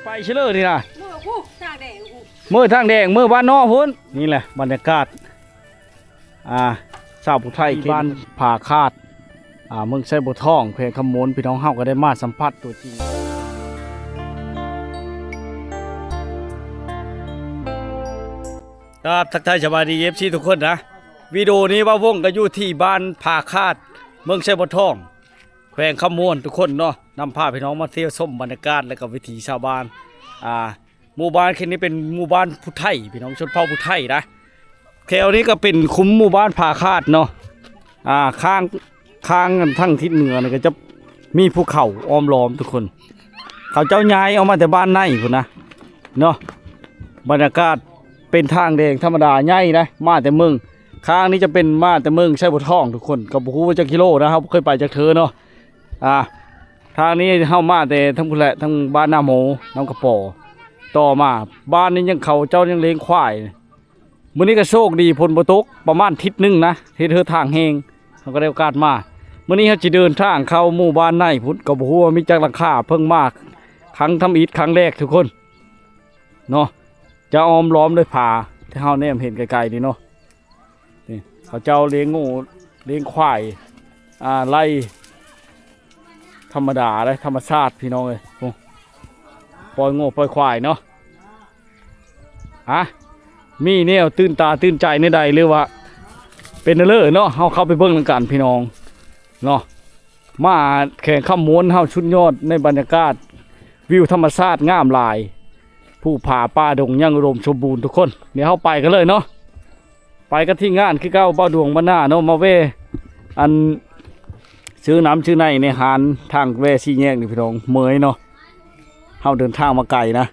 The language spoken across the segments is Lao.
ໄປເຊີເລີນີ້ນະ ເມືອພຸ້ນ ທາງແດງພຸ້ນ ເມືອທາງແດງ ເມືອບ້ານນອກພຸ້ນ. ນີ້ແຫຼະບັນຍາກາດ ອ່າ ຊາວຜູ້ໄທ ທີ່ບ້ານຜາຄາດ ອ່າ ເມືອງໄຊບົວທອງ ແຂວງຄຳມ່ວນ. ພີ່ນ້ອງເຮົາກໍໄດ້ມາສຳຜັດຕົວຈິງ. ຄັບ ທັກທາຍສະບາຍດີ ເອັຟຊີ ທຸກຄົນນະ. ວິດີໂອນີ້ບ່າວວົງກໍຢູ່ທີ່ບ້ານຜາຄາດ ເມືອງໄຊບົວທອງ ແຂວງຄຳມ່ວນ ທຸກຄົນເນາະ. ນຳພາພີ່ນ້ອງມາທ່ຽວຊົມບັນຍາກາດ ແລະກໍວິຖີຊາວບ້ານ. ອ່າ ໝູ່ບ້ານແຫ່ງນີ້ເປັນໝູ່ບ້ານຜູ້ໄທ ພີ່ນ້ອງ ຊົນເຜົ່າຜູ້ໄທນະ. ແຖວນີ້ກໍເປັນຄຸ້ມໝູ່ບ້ານຜາຄາດເນາະ. ອ່າ ຂ້າງ ຂ້າງທາງທິດເໜືອນີ້ກໍຈະມີພູເຂົາອ້ອມລ້ອມ ທຸກຄົນ. ເຂົາເຈົ້າຍ້າຍອອກມາແຕ່ບ້ານໃນພຸ້ນນະເນາະ. ບັນຍາກາດເປັນທາງແດງທຳມະດາໃຫຍ່ນະ ມາແຕ່ເມືອງ ຂ້າງນີ້ຈະເປັນມາແຕ່ເມືອງໄຊບົວທອງ ທຸກຄົນ. ກໍບໍ່ຮູ້ວ່າຈັກກິໂລນະ ເຮົາບໍ່ເຄີຍໄປຈັກເທື່ອເນາະ. ອ່າ ທາງນີ້ເຮົາມາແຕ່ທາງພຸ້ນແຫຼະ ທາງບ້ານນາໂມ ນຳກະປໍ ຕໍ່ມາ. ບ້ານນີ້ຍັງ ເຂົາເຈົ້າຍັງລ້ຽງຄວາຍ. ມື້ນີ້ກໍໂຊກດີ ຝົນບໍ່ຕົກປະມານທິດໜຶ່ງນະ ເຮັດເຮີທາງແຫ້ງ ເຮົາກໍໄດ້ໂອກາດມາ. ມື້ນີ້ເຮົາຊິເດີນທາງເຂົ້າໝູ່ບ້ານໃນພຸ້ນ ກໍບໍ່ຮູ້ວ່າມີຈັກຫຼັງຄາ. ເພິ່ງມາຄັ້ງທຳອິດ ຄັ້ງແລກ ທຸກຄົນເນາະ. ຈະອ້ອມລ້ອມດ້ວຍຜາ ທີ່ເຮົາແນມເຫັນໄກໆນີ້ເນາະ. ນີ້ ເຂົາເຈົ້າລ້ຽງງົວລ້ຽງຄວາຍ ອ່າ ໄລ່ທຳມະດາເດ້ ທຳມະຊາດ ພີ່ນ້ອງເອີຍ. ໂອ້ ປ່ອຍງົວປ່ອຍຄວາຍເນາະ. ຮະ ມີແນວຕື່ນຕາຕື່ນໃຈແນວໃດ ຫຼືວ່າເປັນແນວເລີເນາະ ເຮົາເຂົ້າໄປເບິ່ງນຳກັນ ພີ່ນ້ອງເນາະ. ມາແຂວງຄຳມ່ວນເຮົາ ສຸດຍອດໃນບັນຍາກາດ ວິວທຳມະຊາດງາມຫຼາຍ ພູຜາປ່າດົງຍັງອຸດົມສົມບູນ ທຸກຄົນ. ດຽວເຮົາໄປກັນເລີຍເນາະ ໄປກັບທີມງານຄືເກົ່າ ບ່າວດວງບ້ານນາເນາະ. ມາແວ່ ອັນ ຊື້ນ້ຳຊື້ໃນໃນຮ້ານທາງແວ່ສີ່ແຍກນີ້ ພີ່ນ້ອງ ເມື່ອຍເນາະ ເຮົາເດີນທາງມາໄກນະ.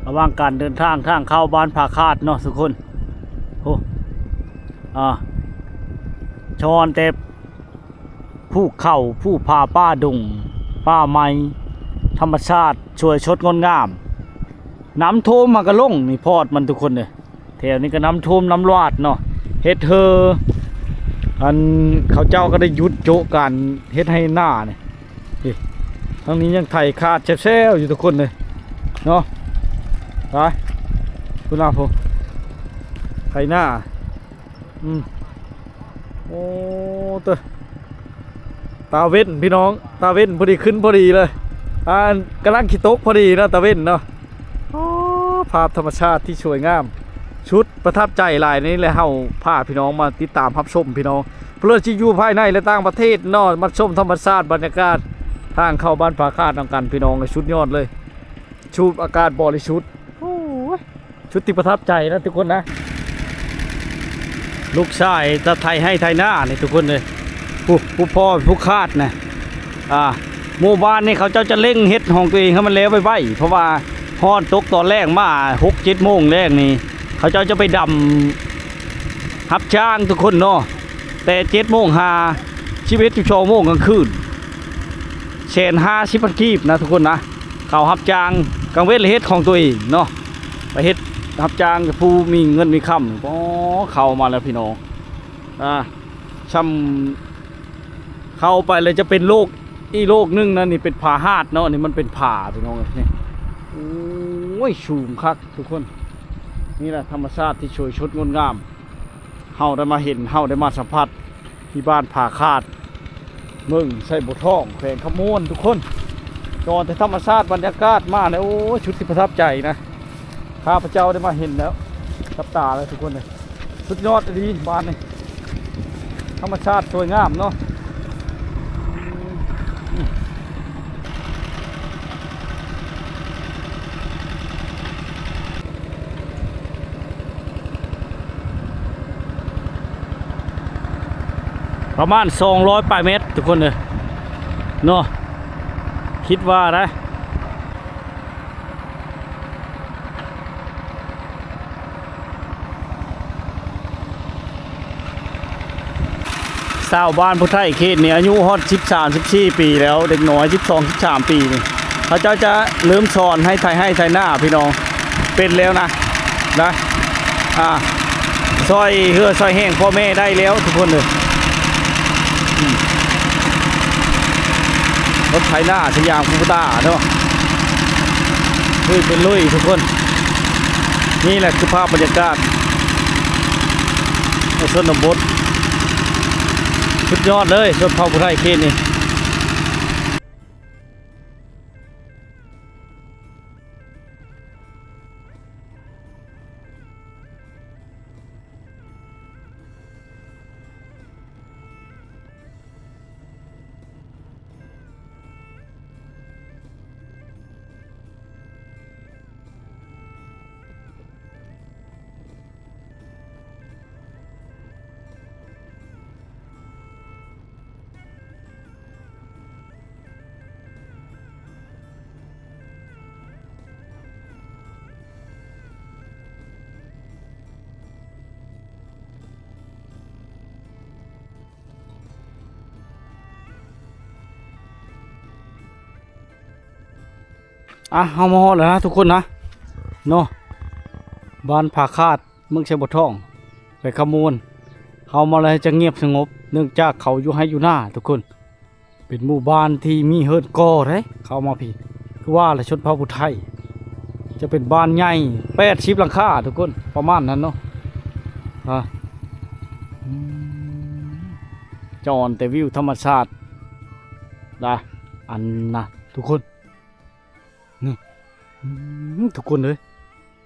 ລະຫວ່າງການເດີນທາງ ທາງເຂົ້າບ້ານຜາຂາດເນາະທຸກຄົນ. ໂອ້ ອາ ຊ້ອນແຕ່ພູເຂົາ ພູຜາ ປ່າດົງ ປ່າໄມ້ ທຳມະຊາດສວຍສົດງົດງາມ. ນ້ຳຖ້ວມມັນກະລົງນີ້ພອດມັນທຸກຄົນເອີຍ. ແຖວນີ້ກະນ້ຳຖ້ວມນ້ຳຫຼວດເນາະ ເຮັດເຫີ ອັນເຂົາເຈົ້າກະໄດ້ຢຸດໂຈະການເຮັດໄຮ່ນານີ້. ນີ້ ທາງນີ້ຍັງໄຖຂາດແຊວໆຢູ່ທຸກຄົນເອີຍເນາະ. ໄປ ພຸ້ນລະ ພຸ້ນ ໄຖນາ. ອືມ ໂອ້ ເຕີ ຕາເວັນພີ່ນ້ອງ ຕາເວັນພໍດີຂຶ້ນພໍດີເລີຍ. ອ່າ ກຳລັງຊິຕົກພໍດີເນາະ ຕາເວັນເນາະ. ໂອ້ ພາບທຳມະຊາດທີ່ສວຍງາມ ສຸດປະທັບໃຈຫຼາຍ. ນີ້ແຫຼະ ເຮົາພາພີ່ນ້ອງມາຕິດຕາມຮັບຊົມພີ່ນ້ອງ ເພື່ອຊິຢູ່ພາຍໃນ ແລະ ຕ່າງປະເທດເນາະ ມາຊົມທຳມະຊາດ ບັນຍາກາດທາງເຂົ້າບ້ານຜາຂາດນຳກັນພີ່ນ້ອງ. ສຸດຍອດເລີຍ ສູດອາກາດບໍລິສຸດ. ໂອ້ຍ ສຸດທີ່ປະທັບໃຈນະທຸກຄົນນະ. ລູກຊາຍຈະໄຖໄຮ່ໄຖນານີ້ທຸກຄົນເອີຍ. ຜູ້ ຜູ້ພໍ່ຜູ້ຂາດນະ ອ່າ ໝູ່ບ້ານນີ້ເຂົາເຈົ້າຈະເລັ່ງເຮັດຂອງຕົວເອງໃຫ້ມັນແລ້ວໄວໆ ເພາະວ່າຮອດຕົກຕອນແລງມາ ຫົກເຈັດໂມງແລງນີ້ ເຂົາເຈົ້າຈະໄປດຳຮັບຈ້າງທຸກຄົນເນາະ. ແຕ່ເຈັດໂມງຫາສິບເອັດ ສິບສອງໂມງກາງຄືນ ແສນຫ້າສິບພັນກີບນະທຸກຄົນນະ. ເຂົາຮັບຈ້າງກາງເວັນ ລະເຮັດຂອງຕົວເອງເນາະ ໄປເຮັດຮັບຈ້າງກັບຜູ້ມີເງິນມີຄຳ. ອໍ ເຂົ້າມາແລ້ວພີ່ນ້ອງ. ອ່າ ຊ່ຳເຂົ້າໄປແລ້ວຈະເປັນໂລກ ອີກໂລກໜຶ່ງນະ. ນີ້ເປັນຜາຫາດເນາະ ນີ້ມັນເປັນຜາພີ່ນ້ອງເອີຍ. ນີ້ ໂອ້ຍ ສູງຄັກທຸກຄົນ. ນີ້ແຫຼະທຳມະຊາດທີ່ສວຍສົດງົດງາມ. ເຮົາໄດ້ມາເຫັນ ເຮົາໄດ້ມາສຳຜັດທີ່ບ້ານຜາຂາດ ເມືອງໄຊບົວທອງ ແຂວງຄຳມ່ວນທຸກຄົນ. ຈອນແຕ່ທຳມະຊາດ ບັນຍາກາດມາແລ້ວ ໂອ້ຍ ສຸດທີ່ປະທັບໃຈນະ. ຂ້າພະເຈົ້າໄດ້ມາເຫັນແລ້ວກັບຕາແລ້ວທຸກຄົນເອີຍ. ສຸດຍອດອີ່ຫຼີບ້ານນີ້ ທຳມະຊາດສວຍງາມເນາະ. ປະມານສອງຮ້ອຍປາຍແມັດທຸກຄົນເອີຍເນາະ ຄິດວ່າໄດ໋. ຊາວບ້ານຜູ້ໄທເຂດນີ້ອາຍຸຮອດສິບສາມ ສິບສີ່ປີແລ້ວ ເດັກນ້ອຍສິບສອງ ສິບສາມປີນີ້ ເຂົາເຈົ້າຈະເລີ່ມສອນໃຫ້ໄຖໄຮ່ໄຖນາພີ່ນ້ອງ ເປັນແລ້ວນະ ນະ ອ່າ ຊ່ອຍເຫື່ອຊ່ອຍແຮງພໍ່ແມ່ໄດ້ແລ້ວທຸກຄົນເອີຍ. ອືມ ລົດໄຖນາສະຫຍາມຄູໂບຕ້າເນາະ ລຸຍເປັນລຸຍທຸກຄົນ. ນີ້ແຫຼະຄືພາບບັນຍາກາດໃນຊົນນະບົດ ສຸດຍອດເລີຍ ຊົນເຜົ່າຜູ້ໄທເຂດນີ້. ອ່ະ ເຮົາມາຮອດແລ້ວນະທຸກຄົນນະ ເນາະ ບ້ານຜາຂາດ ເມືອງໄຊບົວທອງ ແຂວງຄຳມ່ວນ. ເຮົາມາແລ້ວຈະງຽບສະຫງົບ ເນື່ອງຈາກເຂົາຢູ່ໄຮ່ຢູ່ນາທຸກຄົນ. ເປັນໝູ່ບ້ານທີ່ມີເຮືອນກໍ່ເດ້ ເຂົ້າມາພີ້ ຄືວ່າລະ ຊົນເຜົ່າຜູ້ໄທ ຈະເປັນບ້ານໃຫຍ່ ແປດສິບຫຼັງຄາທຸກຄົນ ປະມານນັ້ນເນາະ. ອາ ອືມ ຈອນແຕ່ວິວທຳມະຊາດນະ ອັນນະ ທຸກຄົນ ນີ້ ອືມ ທຸກຄົນເອີຍ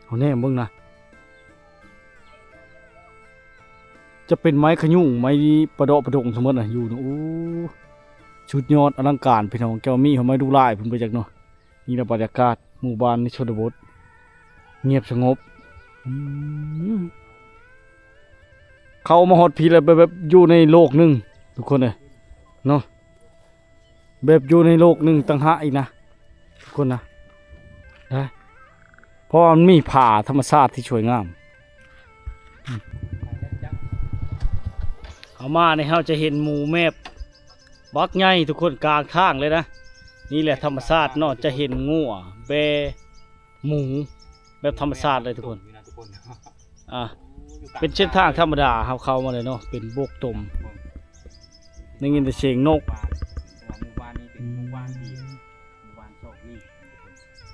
ເຮົາແນມເບິ່ງນະ ຈະເປັນໄມ້ຂະຫຍຸງ ໄມ້ປະເດາະປະດົງທັງໝົດນະ ຢູ່ນະ. ໂອ້ ສຸດຍອດອະລັງການພີ່ນ້ອງ. ເຈົ້າມີເຮົາໄມ້ດຸຫຼາຍເພິ່ນບໍ່ຈັກເນາະ. ນີ້ລະບັນຍາກາດໝູ່ບ້ານໃນຊົນນະບົດ ງຽບສະຫງົບ. ອືມ ເຂົ້າມາຮອດພີ້ແລ້ວແບບ ແບບຢູ່ໃນໂລກໜຶ່ງທຸກຄົນເອີຍເນາະ. ແບບຢູ່ໃນໂລກໜຶ່ງຕ່າງຫາກອີກນະ ທຸກຄົນນະ ນະ. ເພາະວ່າມັນມີຜາທຳມະຊາດທີ່ສວຍງາມ. ເຂົ້າມານີ້ເຮົາຈະເຫັນໝູແມບບັກໃຫຍ່ທຸກຄົນ ກາງທາງເລີຍນະ. ນີ້ແຫຼະທຳມະຊາດເນາະ ຈະເຫັນງົວ ແບ້ ໝູ ແບບທຳມະຊາດເລີຍທຸກຄົນ. ອ່າ ເປັນເສັ້ນທາງທຳມະດາ ເຮົາເຂົ້າມາເລີຍເນາະ ເປັນໂບກຕົມ. ໄດ້ຍິນແຕ່ສຽງນົກ.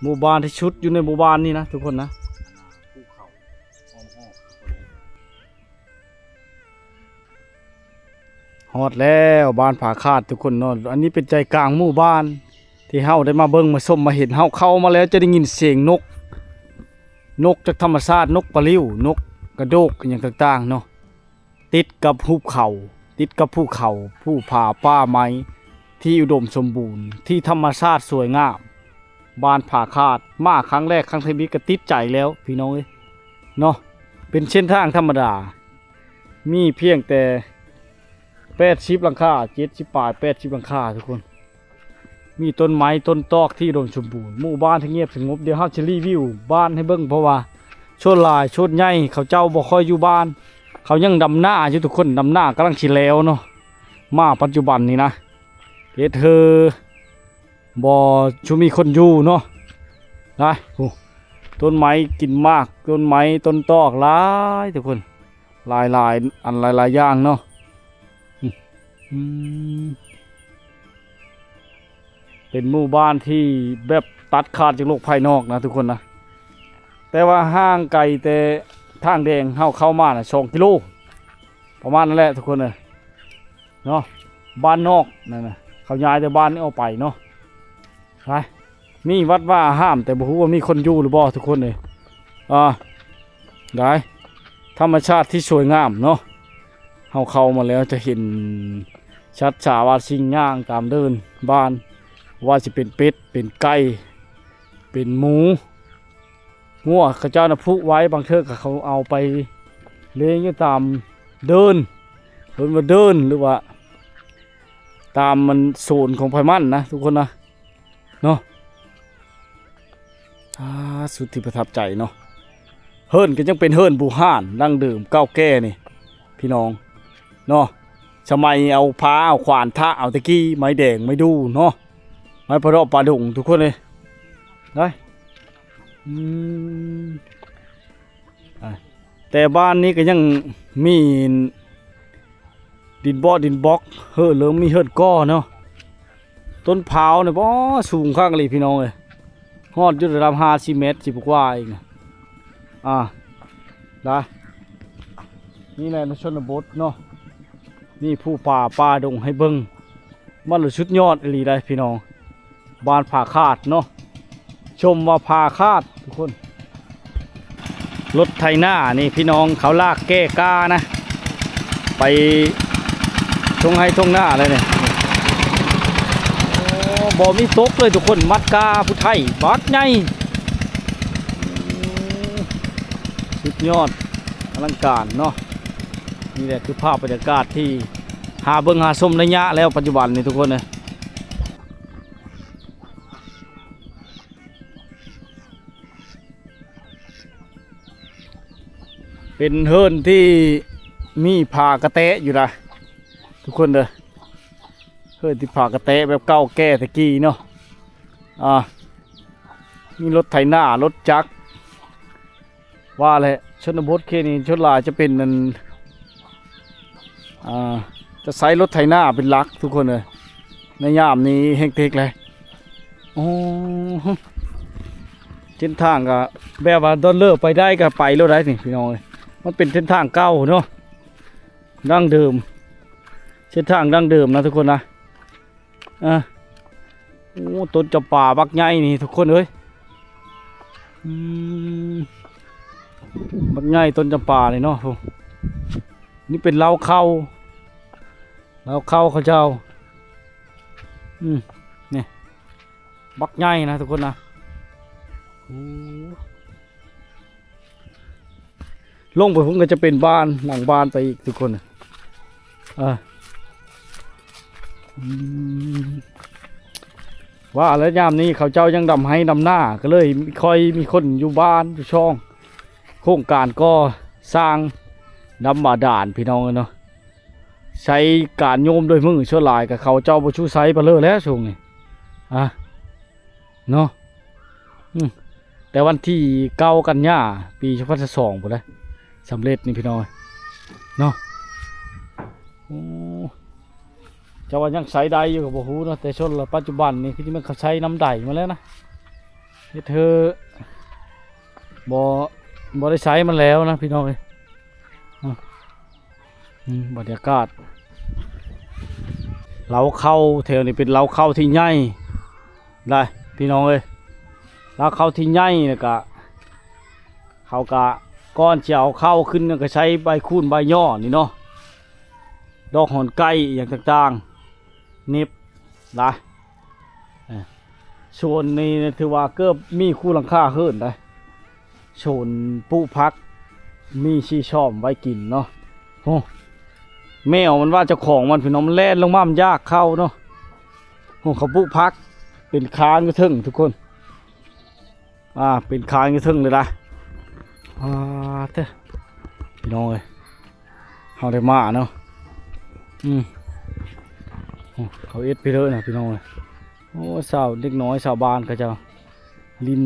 ໝູ່ບ້ານທີ່ສຸດຢູ່ໃນໝູ່ບ້ານນີ້ນະທຸກຄົນນະ. ຮອດແລ້ວບ້ານຜາຂາດທຸກຄົນເນາະ. ອັນນີ້ເປັນໃຈກາງໝູ່ບ້ານ ທີ່ເຮົາໄດ້ມາເບິ່ງມາຊົມມາເຫັນ. ເຮົາເຂົ້າມາແລ້ວຈະໄດ້ຍິນສຽງນົກ ນົກຈາກທຳມະຊາດ ນົກປະລິ້ວ ນົກກະໂດກ ອີ່ຫຍັງຕ່າງໆເນາະ. ຕິດກັບຫຸບເຂົາ ຕິດກັບພູເຂົາ ພູຜາ ປ່າໄມ້ທີ່ອຸດົມສົມບູນ ທີ່ທຳມະຊາດສວຍງາມ. ບ້ານຜາຂາດ ມາຄັ້ງແລກ ຄັ້ງທຳອິດກໍຕິດໃຈແລ້ວພີ່ນ້ອງເອີຍເນາະ. ເປັນເສັ້ນທາງທຳມະດາ ມີພຽງແຕ່ແປດສິບຫຼັງຄາ ເຈັດສິບປາຍ ແປດສິບຫຼັງຄາທຸກຄົນ. ມີຕົ້ນໄມ້ຕົ້ນຕອກທີ່ອຸດົມສົມບູນ ໝູ່ບ້ານທີ່ງຽບສະຫງົບ. ດຽວເຮົາຊິຣີວິວບ້ານໃຫ້ເບິ່ງ ເພາະວ່າສ່ວນຫຼາຍສ່ວນໃຫຍ່ເຂົາເຈົ້າບໍ່ຄ່ອຍຢູ່ບ້ານ ເຂົາຍັງດຳນາຢູ່ທຸກຄົນ. ດຳນາກຳລັງຊິແລ້ວເນາະ ມາປັດຈຸບັນນີ້ນະ ເຮັດເຮີ ບໍ່ຊຸມີຄົນຢູ່ເນາະ. ນະ ໂອ້ ຕົ້ນໄມ້ກິນໝາກ ຕົ້ນໄມ້ຕົ້ນຕອກຫຼາຍທຸກຄົນ ຫຼາຍໆ ອັນຫຼາຍໆຢ່າງເນາະ. ອືມ ເປັນໝູ່ບ້ານທີ່ແບບຕັດຂາດຈາກໂລກພາຍນອກນະທຸກຄົນນະ. ແຕ່ວ່າຫ່າງໄກແຕ່ທາງແດງເຮົາເຂົ້າມານະ ສອງກິໂລ ປະມານນັ້ນແຫຼະທຸກຄົນເອີຍເນາະ. ບ້ານນອກນັ້ນນະ ເຂົາຍ້າຍແຕ່ບ້ານນີ້ອອກໄປເນາະ. ໄປ ມີວັດວາອາຮາມ ແຕ່ບໍ່ຮູ້ວ່າມີຄົນຢູ່ຫຼືບໍ່ທຸກຄົນເອີຍ. ອ່າ ໄດ້ ທຳມະຊາດທີ່ສວຍງາມເນາະ. ເຮົາເຂົ້າມາແລ້ວຈະເຫັນສັດສາວາສິ່ງຍ່າງຕາມເດີ່ນບ້ານ ວ່າຊິເປັນເປັດ ເປັນໄກ່ ເປັນໝູ ງົວ ເຂົາເຈົ້ານະຜູກໄວ້. ບາງເທື່ອກໍເຂົາເອົາໄປລ້ຽງຢູ່ຕາມເດີ່ນ ເອີ້ນວ່າເດີ່ນ ຫຼືວ່າຕາມມັນໂຊນຂອງໃຜມັນນະທຸກຄົນນະ ເນາະ. ອ່າ ສຸດທີ່ປະທັບໃຈເນາະ. ເຮືອນກໍຍັງເປັນເຮືອນບູຮານດັ້ງເດີມເກົ່າແກ່ນີ້ພີ່ນ້ອງເນາະ. ສະໄໝເອົາພ້າເອົາຂວານທະເອົາແຕ່ກີ້ ໄມ້ແດງໄມ້ດູ່ເນາະ ໄມ້ປະເດາະປ່າດົງທຸກຄົນເອີຍ. ໄດ້ ອືມ ອ່າ ແຕ່ບ້ານນີ້ກໍຍັງມີດິນເບາະດິນບອກ ເຮີເລີ່ມມີເຮືອນກໍ່ເນາະ. ຕົ້ນພ້າວນີ້ບໍ່ ສູງຄັກອີ່ຫຼີພີ່ນ້ອງເອີຍ ຮອດຢູ່ລະດັບຫ້າສິບແມັດ ສິບກວ່າເອງ. ອ່າ ໄດ້ ນີ້ແຫຼະໃນຊົນນະບົດເນາະ ມີພູຜາປ່າດົງໃຫ້ເບິ່ງ. ມັນລະສຸດຍອດອີ່ຫຼີໄດ໋ພີ່ນ້ອງ ບ້ານຜາຂາດເນາະ. ຊົມວ່າຜາຂາດທຸກຄົນ. ລົດໄຖນານີ້ພີ່ນ້ອງ ເຂົາລາກແກ່ກ້ານະ ໄປທົ່ງໄຮ່ທົ່ງນາເລີຍນີ້. ໂອ້ ບໍ່ມີຕົກເລີຍທຸກຄົນ. ມັດກ້າຜູ້ໄຖບັກໃຫຍ່ ສຸດຍອດ ອະລັງການເນາະ. ນີ້ແຫຼະຄືພາບບັນຍາກາດທີ່ຫາເບິ່ງຫາຊົມໄດ້ຍາກແລ້ວປັດຈຸບັນນີ້ທຸກຄົນເອີຍ. ເປັນເຮືອນທີ່ມີຝາກະແຕະຢູ່ນະທຸກຄົນເດີ. ເຮືອນທີ່ຝາກະແຕະແບບເກົ່າແກ່ແຕ່ກີ້ເນາະ. ອ່າ ມີລົດໄຖນາ ລົດຈັກ. ວ່າແຫຼະ ຊົນນະບົດເຂດນີ້ສ່ວນຫຼາຍຈະເປັນອັນ ອ່າ ຈະໃຊ້ລົດໄຖນາເປັນຫຼັກທຸກຄົນເອີຍ. ໃນຍາມນີ້ເຮັກຕິກເລີຍ. ໂອ້ ເສັ້ນທາງກໍແບບວ່າດອນເລີໄປໄດ້ກໍໄປໂລດໄດ໋ນີ້ພີ່ນ້ອງເອີຍ. ມັນເປັນເສັ້ນທາງເກົ່າເນາະ ດັ້ງເດີມ ເສັ້ນທາງດັ້ງເດີມນະທຸກຄົນນະ. ອ່າ ໂອ້ ຕົ້ນຈຳປາບັກໃຫຍ່ນີ້ທຸກຄົນເອີຍ. ອືມ ບັກໃຫຍ່ຕົ້ນຈຳປານີ້ເນາະ. ນີ້ເປັນເລົ້າເຂົ້າ ເລົ້າເຂົ້າເຂົາເຈົ້າ. ອືມ ນີ້ ບັກໃຫຍ່ນະທຸກຄົນນະ. ໂອ້ ລົງໄປພຸ້ນກໍຈະເປັນບ້ານ ຫຼັງບ້ານໄປອີກທຸກຄົນ. ອ່າ ອືມ ວ່າແລ້ວຍາມນີ້ເຂົາເຈົ້າຍັງດຳໄຮ່ດຳນາ ກໍເລີຍຄ່ອຍມີຄົນຢູ່ບ້ານຢູ່ຊ່ອງ ໂຄງການກໍ່ສ້າງດຳບາດານພີ່ນ້ອງເອີຍເນາະ. ໃຊ້ການໂຍມດ້ວຍມື ສ່ວນຫຼາຍກໍເຂົາເຈົ້າບໍ່ຊູໃຊ້ປານເລີແລ້ວຊ່ວງນີ້ ອາ ເນາະ. ອືມ ແຕ່ວັນທີເກົ້າກັນຍາ ປີສອງພັນຊາວສອງພຸ້ນແຫຼະ ສຳເລັດນີ້ພີ່ນ້ອງເນາະ. ໂອ້ ຈະວ່າຍັງໃຊ້ໄດ້ຢູ່ກໍບໍ່ຮູ້ເນາະ ແຕ່ຊົນລະປັດຈຸບັນນີ້ຄືຊິແມ່ນເຂົາໃຊ້ນ້ຳໃດມາແລ້ວນະ ເຮັດເທື່ອບໍ່ ບໍ່ໄດ້ໃຊ້ມັນແລ້ວນະພີ່ນ້ອງເອີຍ. ອືມ ບັນຍາກາດ ເລົ້າເຂົ້າແຖວນີ້ເປັນເລົ້າເຂົ້າທີ່ໃຫຍ່ ໄດ໋ພີ່ນ້ອງເອີຍ. ເລົ້າເຂົ້າທີ່ໃຫຍ່ ແລ້ວກະເຮົາກະ ກ່ອນຊິເອົາເຂົ້າຂຶ້ນ ກໍໃຊ້ໃບຄູນໃບຫຍ້ອນີ້ເນາະ ດອກຫອນໄກ່ອີ່ຫຍັງຕ່າງໆ ເໜັບຫຼາຍ. ເອີ ສວນນີ້ຖືວ່າເກືອບມີຄູ່ຫຼັງຄາເຮືອນໄດ໋ ສວນປູກຜັກ ມີຊີ້ຊ້ອມໄວ້ກິນເນາະ. ໂອ້ ແມວມັນວ່າເຈົ້າຂອງມັນພີ່ນ້ອງ ມັນແລ່ນລົງມາ ມັນຢາກເຂົ້າເນາະ. ໂອ້ ເຂົາປູກຜັກເປັນຄາງຢູ່ເທິງທຸກຄົນ ອ່າ ເປັນຄາງຢູ່ເທິງເລີຍນະ. ອ່າ ເຕີ ພີ່ນ້ອງເອີຍ ເຮົາໄດ້ມາເນາະ. ອືມ ໂອ້ ເຂົາເຮັດໄປເລີຍນະພີ່ນ້ອງເອີຍ. ໂອ້ ຊາວເດັກນ້ອຍຊາວບ້ານເຂົາເຈົ້າຫຼິ້ນ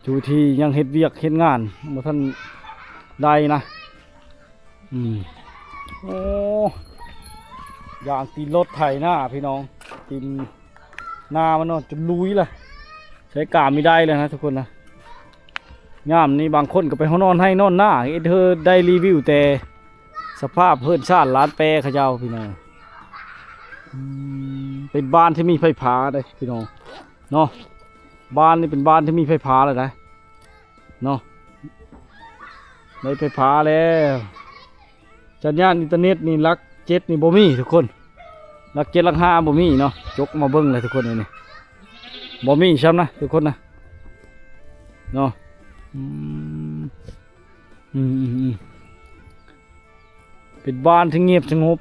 ຢູ່ທີ່ຍັງເຮັດວຽກເຮັດງານບໍ່ທັນໄດ້ນະ. ອືມ ໂອ້ ຢາງຕີນລົດໄຖນາພີ່ນ້ອງ ຕີນນາມັນເນາະ ຈົນລຸຍລະ ໃຊ້ການບໍ່ໄດ້ແລ້ວນະທຸກຄົນນະ. ຍາມນີ້ບາງຄົນກໍໄປນອນໄຮ່ນອນນາ ເຮັດໃຫ້ໄດ້ຣີວິວແຕ່ສະພາບເຮືອນຊານລານແປເຂົາເຈົ້າພີ່ນ້ອງ. ອືມ ເປັນບ້ານທີ່ມີໄຟຟ້າເດ້ພີ່ນ້ອງເນາະ ບ້ານນີ້ເປັນບ້ານທີ່ມີໄຟຟ້າແລ້ວນະ ເນາະ ໄດ້ໄຟຟ້າແລ້ວ. ສັນຍານອິນເຕີເນັດນີ້ຫຼັກເຈັດນີ້ບໍ່ມີທຸກຄົນ ຫຼັກເຈັດຫຼັກຫ້າບໍ່ມີເນາະ. ຈົກມາເບິ່ງເລີຍທຸກຄົນ ອັນນີ້ບໍ່ມີຊ້ຳນະທຸກຄົນນະ ເນາະ. ອືມ ອືມ ເປັນບ້ານທີ່ງຽບສະຫງົບ